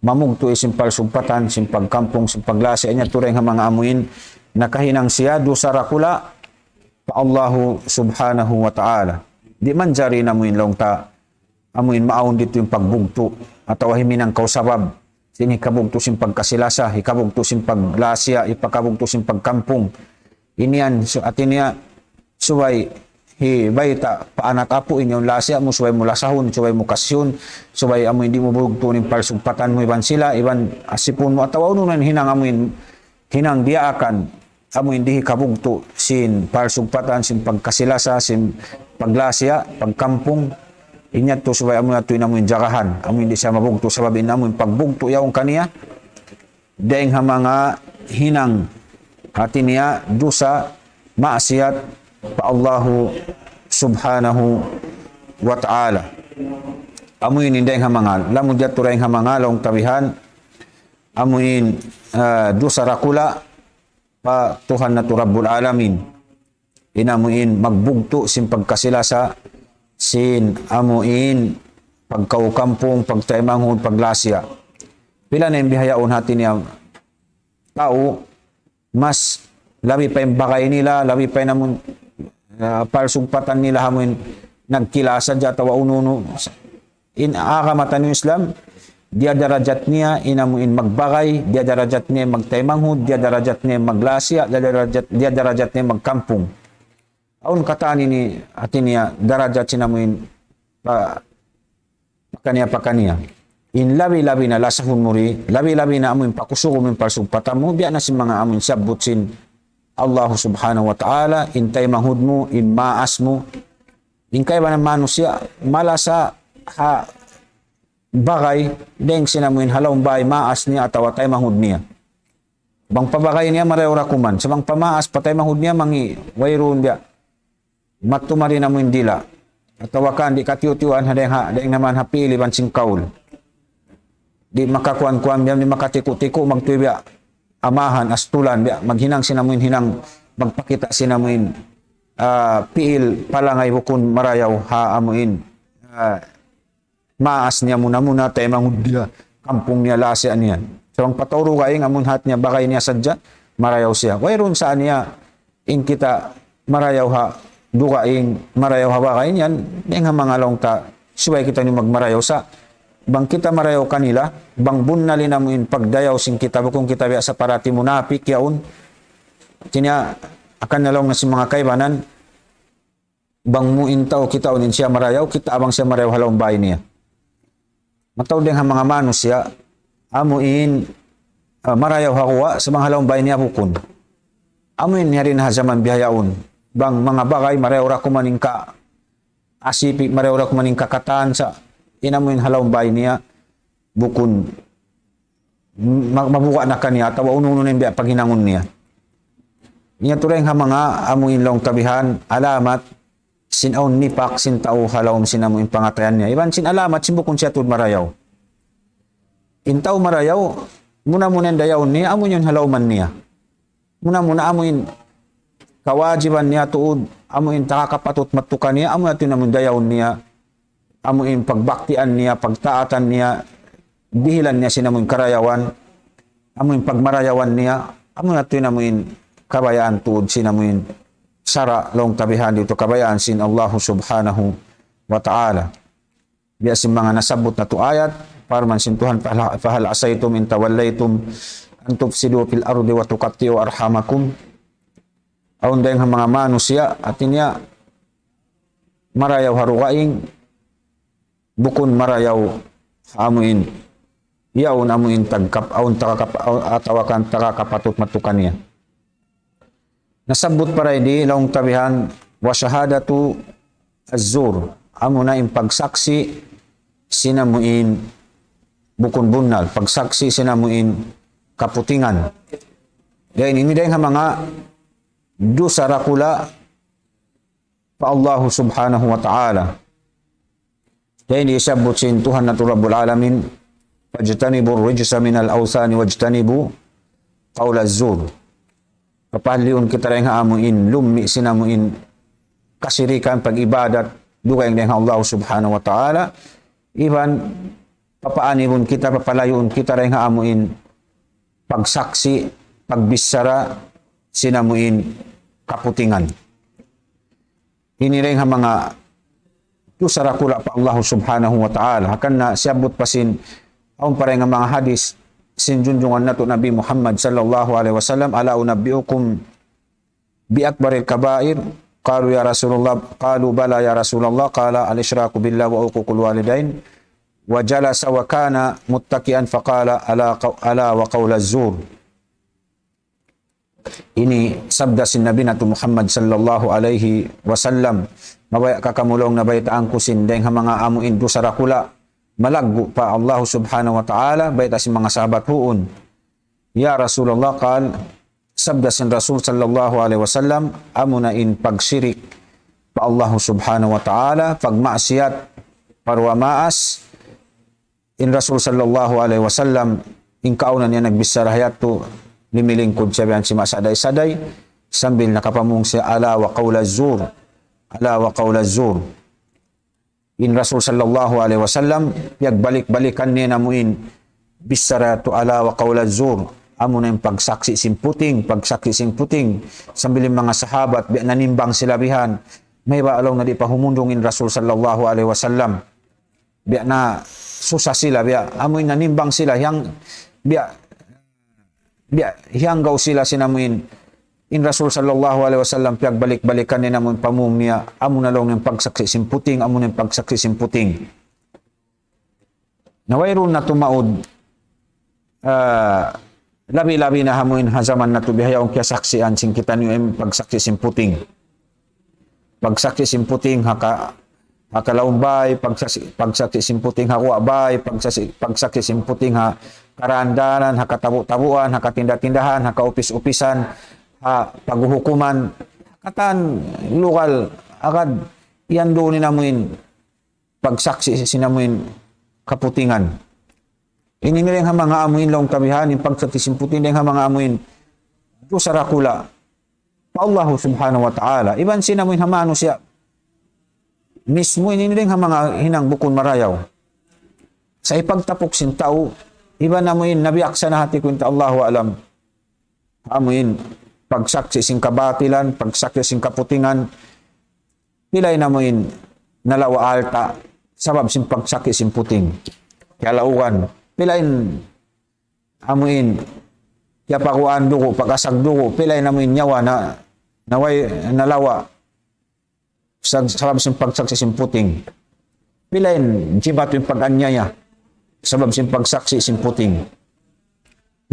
mamugtu' sin palsugpatan, sin pagkampung, sin paglasi, in yadtu dayng ha manga amu in, nakahinang siya, dusa dakula', pa Allahu Subhanahu wa Ta'ala. Di' manjari in amu in laung ta, amu in maawn didtu in pagbugtu', atawa himinang kaw sabab, sin hikabugtu' sin pagkasi-lasa, hikabugtu' sin paglasiya, hikabugtu' sin pagkampung. In yan, su-, hati niya, subay, hibayta', pa anak apu', in yan lasiya mu, subay mu lasahun, subay mu kasihun, subay amu in di' mu bugtuun in palsugpatan mu, iban sila, iban asipun mu, atawa unu na in hinang amu in, hinang diyaakan, amu in di' hikabugtu' sin palsugpatan, sin pagkasi-lasa, sin paglasiya, pagkampung, in yadtu subay amu yadtu in amu in jagahan, amu in di' siya mabugtu', sabab in amu in pagbugtu' yaun kaniya, dayng ha manga hinang hati niya dusa maksiyat pa Allahu Subhanahu wa Ta'ala. Amu in dayng ha manga, lamun yadtu dayng ha manga laung ta bihan, amu in, ah, dusa dakula' pa Tuhan natu' Rabbul Alamin. In amu in magbugtu' sin pagkasi-lasa, sin amu in pagkaukampung, pagtaymanghud, paglasiya. Pila na in bihaun hati niya tau, mas labi pa in bagay nila, labi pa in amu in, ah, palsugpatan nila amu in nagkilasa jat atawa unu-unu. In agama taniyu Islam, diya darajat niya in amu in magbagay, diya darajat niya magtaymanghud, diya darajat niya maglasiya, diya darajat, diya darajat niya magkampung. Awn katan ini hati niya darajat sin amu in pa-, pakaniya-pakaniya. In labi-labi na lasahun mu di, labi-labi na amu in pakusugun mu in palsugpatan mu, biya' na sin manga amu in siyabbut sin Allah Subhanahu wa Ta'ala, in taymanghud mu, in maas mu, in kaibanan manusiya', malasa ha bagay, dayng sin amu in ha lawm bay maas niya atawa taymanghud niya. Bang pa bagay niya marayaw da kuman, sa' bang pa maas pa taymanghud niya mangi', wayruun biya'. Matumari na amu in dila'. Atawa kan di' katiyu'-tiyuan ha dayng ha, dayng naman ha pi'il iban sin kaul. Di' makakuan-kuan biya', di' makatiku'-tiku', magtuy biya'. Amahan, astulan biya', maghinang sin amu in hinang, magpakita' sin amu in, ah, pi'il palangay bukun marayaw ha amu in, ah, maas niya muna-muna, taymanghud niya, kampung niya, lasa niya. Sa' bang pa tau dugaing, amun hat niya, bagay niya sadja, marayaw siya. Wayruun sa niya, in kita marayaw ha dugaing, marayaw ha bagay niyan, dayn ha manga laung ta, subay kita ini magmarayaw sa'. Bang kita marayaw kanila, bang bunnal in amu in pagdayaw sin kita, bukun kita biya' sa parati munapik yaun. Hati niya, akan na laung na sin manga kaibanan, bang mu in tau kitaun in siya marayaw, kita' bang siya marayaw ha lawm bay niya. Mataud dayn ha manga manusiya', amu in, ah, marayaw ha guwa', sa' bang ha lawm bay niya bukun. Amu in yari na ha jaman bihaun. Bang manga bagay, marayaw da kuman in ka, asipi, marayaw da kuman in kakatan sa', in amu in ha lawm bay niya, bukun ma-, mabuga' na kaniya, atawa unu-unu na in biya' paghinangun niya. Niya tuud dayn ha manga amu in laung ta bihan, alamat, sin awn nipak, sin tau ha lawm sin amu in pangatayan niya. Iban sin alamat, sin bukun siya tuud marayaw. In tau marayaw, muna-muna in dayaw niya, amu in ha lawman niya. Muna-muna amu in kawajiban niya tuud, amu in takakapatut matukan niya, amu yadtu in amu in dayaw niya, amu in pagbaktian niya, pagtaatan niya, dihilan niya sin amu in karayawan, amu in pagmarayawan niya, amu yadtu in amu in kabayaan tuud sin amu in sara' laung ta bihan didtu kabayaan sin Allahu Subhanahu wa Ta'ala. Biya' sin manga nasabbut natu' ayat, parman sin Tuhan, "فهل، فهل عسيتم إن توليتم أن تفسدوا في الأرض وتقطعوا أرحامكم." Awn dayn ha manga manusiya', hati niya, marayaw ha dugaing, bukun marayaw amu in, yaun amu in tagkap-, awn takakap-, awn atawa kan takakapatut matukan niya. Nasabbut pa dayn di laung ta bihan, وشهادة الزور. Amu na in pagsaksi' sin amu in bukun bunnal, pagsaksi' sin amu in kaputingan. Dayn ini dayn ha manga dusa dakula' pa Allahu Subhanahu wa Ta'ala. Dayn di siyabbut sin Tuhan natu' Rabbul Alamin, "فاجتنبوا الرجس من الأوثان واجتنبوا قول الزور." Papahaliun kita dayn ha amu in lummi' sin amu in kasirikan pag-ibadat dugaing dayn ha Allah Subhanahu wa Ta'ala. Iban papaanibun kita, papalayuun kita dayn ha amu in pagsaksi', pagbichara sin amu in kaputingan. Ini dayn ha manga dusa dakula' pa Allah Subhanahu wa Ta'ala. Hangkan na siyabbut pa sin, awn pa dayn ha manga hadis sin junjungan natu' Nabi Muhammad sallallahu alayhi wasallam, "ألا أنبئكم بأكبر الكبائر؟ قالوا يا رسول الله، قالوا بلى يا رسول الله، قال الإشراك بالله وعقوق الوالدين." وجلس وكان متكئا فقال: "ألا قو-، ألا وقول الزور." Ini sabda sin Nabi natu' Muhammad sallallahu alayhi wasallam. Mabaya' ka kamu laung na baytaan ku sin dayn ha manga amu in dusa dakula' malaggu' pa Allah Subhanahu wa Ta'ala, bayta' sin manga sahabat, "Huun, ya Rasulullah." قال, sabda sin Rasul sallallahu alayhi wasallam, amu na in pagsirik pa Allah Subhanahu wa Ta'ala, pagmaksiyat pa duwa maas, in Rasul sallallahu alayhi wasallam, in kauna niya nagbichara ha yadtu, limilingkud siya biya' sin masaday-saday, sambil nakapamung siya, "ألا وقول الزور، ألا وقول الزور." In Rasul sallallahu alayhi wasallam, piyagbalik-balikan niya na amu in bichara yadtu, "ألا وقول الزور." Amu na in pagsaksi' sin puting, pagsaksi' sin puting. Sambil in manga sahabat, biya' nanimbang sila bihan. Mayta' laung na di' pa humundung in Rasul sallallahu alayhi wasallam. Biya' nasusa sila, biya' amu in nanimbang sila, hiyang, biya', biya' hiyanggaw sila sin amu in, in Rasul sallallahu alayhi wasallam, piyagbalik-balikan niya na amu in pamung niya, amu na laung in pagsaksi' sin puting, amu na in pagsaksi' sin puting. Na wayruun na tuud, ah, labi-labi na ha amu in ha jaman natu' bihaun kiyasaksian sin kitaniyu in pagsaksi' sin puting. Pagsaksi' sin puting ha ka-, ha kalawm bay, pagsaksi-, pagsaksi' sin puting ha guwa' bay, pagsaksi-, pagsaksi' sin puting ha karandanan, ha katabu-tabuan, ha katinda-tindahan, ha kaupis-upisan, ha paghuhukuman, katan lugal, agad yan duun in amu in pagsaksi' sin amu in kaputingan. Ini dayn ha manga amu in laung ta bihan, in pagsaksi' sin puting dayn ha manga amu in dusa dakula' pa Allah Subhanahu wa Ta'ala. Iban sin amu in ha manusiya' mismu ini dayn ha manga hinang bukun marayaw. Sa' hipagtapuk sin tau, iban amuin nabiaksa na hati ku in ta Allahu a'lam. Amuin pagsaksi' sin kabatilan, pagsaksi' sin kaputingan, pila in amuin nalawa' alta', sabab sin pagsaksi' sin puting. Kiyalaugan, pila in amuin kiyapaguan dugu', pag-asag dugu', pila in amuin nyawa na, naway, nalawa'. Sa-, sabab sin pagsaksi' sin puting. Pila in jimatu in pag-anyaya, sabab sin pagsaksi' sin puting.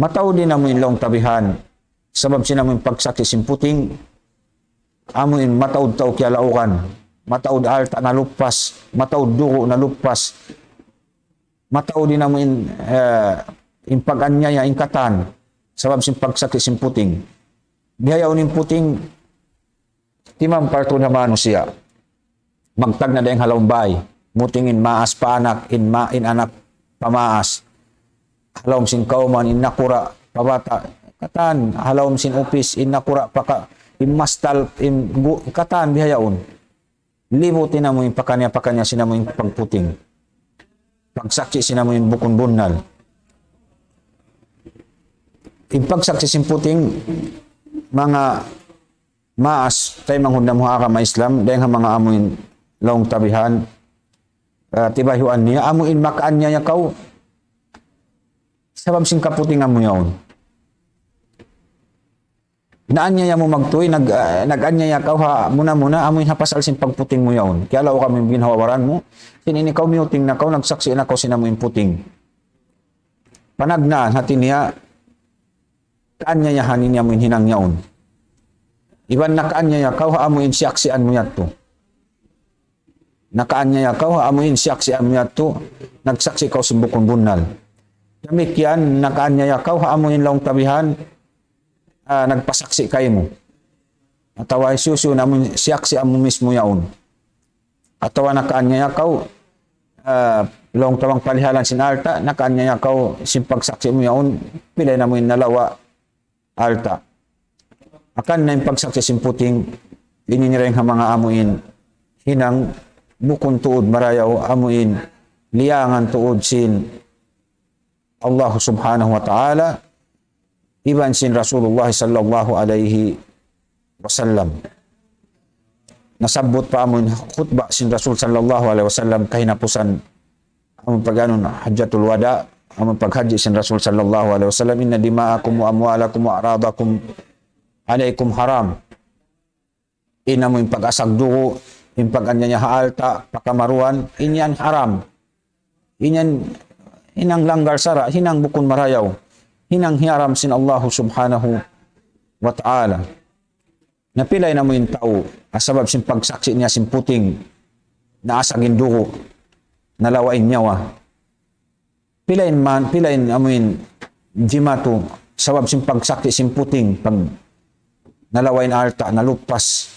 Mataud in amuin laung ta bihan, sabab sin amuin pagsaksi' sin puting, amuin mataud tau kiyalaugan, mataud alta' nalupas, mataud dugu' nalupas, mataud in amuin, eh, in pag-anyaya, in katan, sabab sin pagsaksi' sin puting. Bihaun in puting, timampal tuud ha manusiya'. Magtagna' dayn ha lawm bay. Muting in maas pa anak, in ma-, in anak pa maas. Ha lawm sin kawman, in nakura' pa bata'. Katan, ha lawm sin upis, in nakura' pa ka-, in mastal, in gu-, katan bihaun. Libut in amuin pakaniya-pakaniya sin amuin pagputing. Pagsaksi' sin amuin bukun bunnal. In pagsaksi' sin puting, manga maas, taymanghud namu' ha agama Islam, dayn ha manga amuin laung ta bihan, ah, tibayhuan niya, amuin makaanyaya kaw, sabab sin kaputingan mu yaun. Naanyaya mu magtuy, nag-, ah, nag-anyaya kaw ha, muna-muna, amuin ha pasal sin pagputing mu yaun. Kiyalaugan mu in ginhawa-baran mu, sin ini kaw miyuting na kaw, nagsaksi' na kaw sin amuin puting. Panagnaan, hati niya, kaanyayahan in amuin hinang yaun. Iban nakaanyaya kaw ha amuin siyaksian mu yadtu. Nakaanyaya kaw ha amuin siyaksian mu yadtu, nagsaksi' kaw sin bukun bunnal. Damikkiyan, nakaanyaya kaw ha amuin laung ta bihan, ah, nagpasaksi' kaymu. Atawa hisiyu-siyu na amuin siyaksian mu mismu yaun. Atawa nakaanyaya kaw, ah, laung ta bang palihalan sin alta', nakaanyaya kaw sin pagsaksi' mu yaun, pila in amuin nalawa' alta'. Hangkan na in pagsaksi' sin puting, ini in dayn ha manga amuin hinang bukun tuud marayaw, amuin liyangan tuud sin Allah Subhanahu wa Ta'ala, iban sin Rasulullah sallallahu alayhi wasallam. Nasabbut pa amun khutba sin Rasul sallallahu alayhi wasallam kahinapusan amun pag-anu na Hajjatul Wada, amun paghajji sin Rasul sallallahu alayhi wasallam, إن دماءكم وأموالكم وأعراضكم عليكم حرام. In amun pag-asag dugu', in pag-anyaya ha alta', pakamaruan, in yan haram. In yan hinang langgal sara', hinang bukun marayaw, hinang hiyaram sin Allahu Subhanahu wa Ta'ala. Na pila in amuin tau, ha sabab sin pagsaksi' niya sin puting, naasag in dugu', nalawa' in nyawa. Pila in man, pila in amuin jimatu, sabab sin pagsaksi' sin puting, pag nalawa' in alta', nalupas.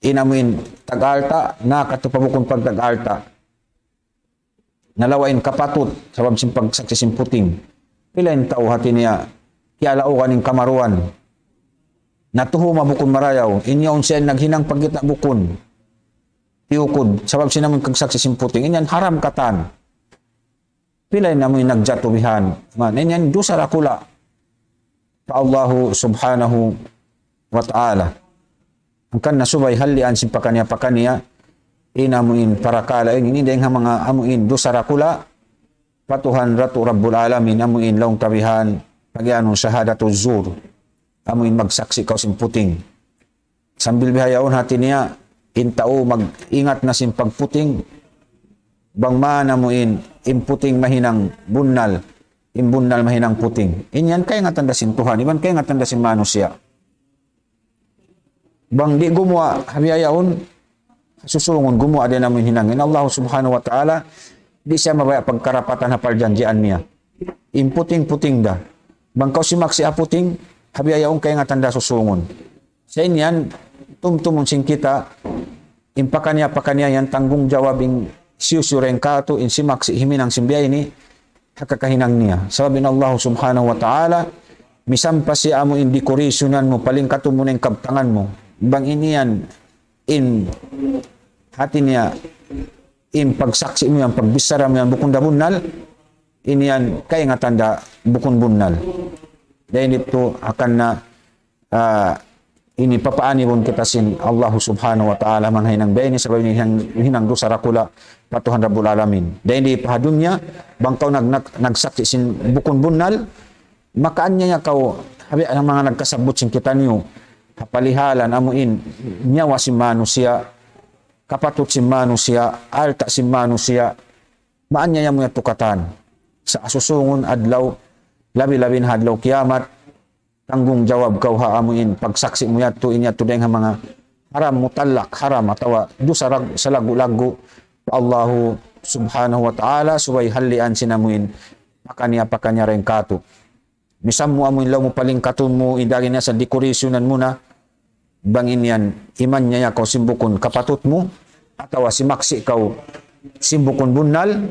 In amuin tag-alta', nakatu pa bukun pagtag-alta'. Nalawa' in kapatut, sabab sin pagsaksi' sin puting. Pila in tau hati niya, kiyalaugan in kamaruan. Natuhuma bukun marayaw, in yaun siya in naghinang pagkita' bukun. Tiyukud, sabab sin amuin pagsaksi' sin puting. In yan haram katan. Pila in amuin nagjatu bihan. Man, in yan dusa dakula' pa Allahu Subhanahu wa Ta'ala. Hangkan na subay hallian sin pakaniya-pakaniya, in amuin parakala' ini, ini dayn ha manga amuin dusa dakula', pa Tuhan Datu Rabbul Alamin, amuin laung ta bihan, pag-iyanun shahadatul zur, amuin magsaksi' kaw sin puting. Sambil bihaun hati niya, in tau mag-ingat na sin pagputing, bang man amuin, in puting mahinang bunnal, in bunnal mahinang puting. In yan kaingatan da sin Tuhan, iban kaingatan da sin manusiya'. Bang di' gumuwa', ha bihaun, susungun gumuwa' da in amuin hinang. In Allah Subhanahu wa Ta'ala, di' siya mabaya' pagkarapatan ha parjanjian niya. In puting-puting da. Bang kaw simaksi' ha puting, ha bihaun kaingatan da susungun. Sa' in yan, tumtumun sin kita, in pakaniya-pakaniya yan tanggungjawab in hisiyu-siyu dayn kātu', in simaksi' himinang sin biya' ini, ha kakahinang niya. Sabab in Allah Subhanahu wa Ta'ala, misan pa siya amu in decoration mu, palingkatun mu na in kabtangan mu. Bang in yan, in hati niya, in pagsaksi' mu yan, pagbichara mu yan, bukun da bunnal, ini yan kaingatan da bukun bunnal. Dayn ditu hangkan na, ah, ini papaanibun kita sin Allah Subhanahu wa Ta'ala, manga hinang biya' ini, sabab ini hinang, hinang dusa dakula' pa Tuhan Rabbul Alamin. Dayn di pa ha dunya, bang kaw nag-, nag-, nagsaksi' sin bukun bunnal, makaanyaya kaw, ha biya' manga nagkasabbut sin kitaniyu, ha palihalan amu in nyawa sin manusiya', kapatut sin manusiya', alta' sin manusiya', maanyaya mu yadtu katan. Sa' ha susungun adlaw, labi-labi na ha adlaw kiyamat, tanggungjawab kaw ha amu in pagsaksi' mu yadtu, in yadtu dayng ha manga haram mutlak, haram atawa dusa rag-, salaggu'-laggu' pa Allahu Subhanahu wa Ta'ala, subay hallian sin amu in pakaniya-pakaniya dayng kātu'. Misan mu amu in laung mu palingkatun mu, in dayn ha yan sa decorationan mu na, bang in yan, iman niya kaw sin bukun kapatut mu, atawa simaksi' kaw sin bukun bunnal,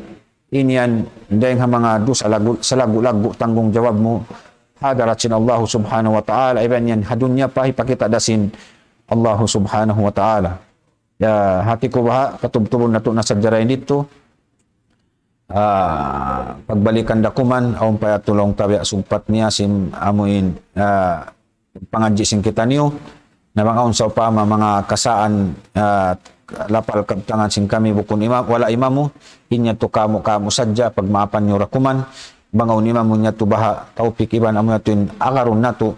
in yan dayng ha manga dusa lagu-, salaggu'-laggu' tanggungjawab mu ha hadarat sin Allah Subhanahu wa Ta'ala, iban yan ha dunya pa hipakita' da sin Allah Subhanahu wa Ta'ala. Ya, hati ku baha', patubtubun natu' na sadja dayn ditu. Ah, pagbalikan da kuman, awn pa yadtu laung ta biya' sugpat niya sin amu in, ah, pangadji' sin kitaniyu. Na bang awn sawpama manga kasaan, ah, lapal kabtangan sin kami bukun imam, wala' imamu, in yadtu kamu', kamu' sadja, pagmaapan niyu da kuman. Bang awn imamu in yadtu baha' tawpik iban amu yadtu in agarun natu',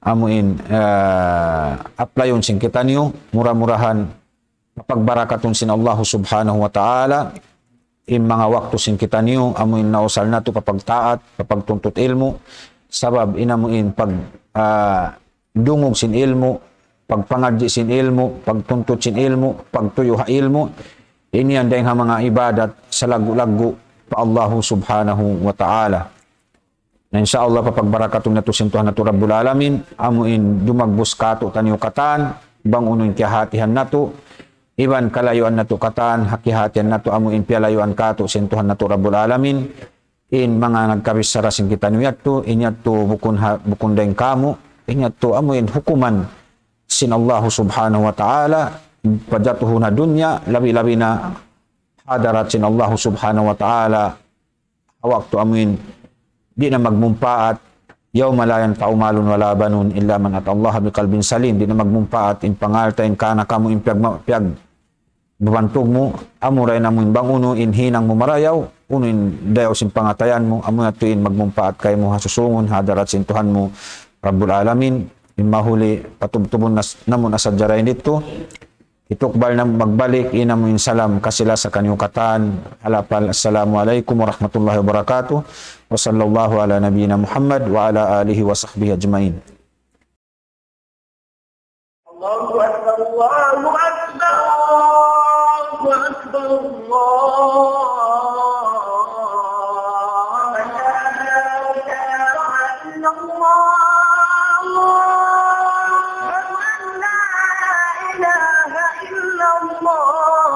amu in, ah, applyun sin kitaniyu, mura-murahan, papagbarakatun sin Allah Subhanahu wa Ta'ala in manga waktu sin kitaniyu, amu in nausal natu' pa pagtaat, pa pagtuntut ilmu', sabab in amu in pag, ah, dungug sin ilmu', pagpangadji' sin ilmu', pagtuntut sin ilmu', pagtuyu' ha ilmu', ini yan dayng ha manga ibadat salaggu'-laggu' pa Allah Subhanahu wa Ta'ala. Na insya Allah papagbarakatun natu' sin Tuhan natu' Rabbul Alamin, amu in dumagbus kātu'niyu katan, bang unu in kiyahatihan natu', iban kalayuan natu' katan, ha kiyahatihan natu' amu in piyalayuan kātu' sin Tuhan natu' Rabbul Alamin, in manga nagkabichara sin kitaniyu yadtu, in yadtu bukun ha-, bukun dayng kamu', in yadtu amu in hukuman sin Allah Subhanahu wa Ta'ala, pajatuhun ha dunya, labi-labi na ha hadarat sin Allah Subhanahu wa Ta'ala, ha waktu amu in, di' na magmumpaat, يوم لا ينفع مال ولا بنون إلا من أتى الله بقلب سليم, di' na magmumpaat in pangalta', in kanak kamu, in piyag-, piyag-, babantug mu, amura in amu in bang unu in hinang mu marayaw, unu in dayaw sin pangatayan mu, amu yadtu in magmumpaat kaymu ha susungun, ha hadarat sin Tuhan mu, Rabbul Alamin. In mahuli, patubtubun nas-, namu' na sadja dayn ditu. Hitukbal na magbalik in amu in salam kasi-lasa kaniyu katan. Ha lapal, Assalamu alaykum warahmatullahi wabarakatuh. وصلى الله على نبينا محمد وعلى آله وصحبه أجمعين. الله أكبر، الله أكبر، الله أكبر، الله أكبر. أشهد أن لا إله إلا الله. أشهد أن لا إله إلا الله.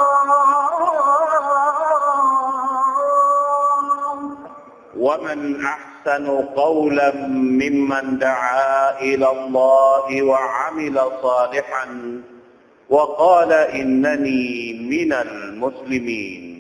ومن أحسن قولا ممن دعا إلى الله وعمل صالحا وقال إنني من المسلمين.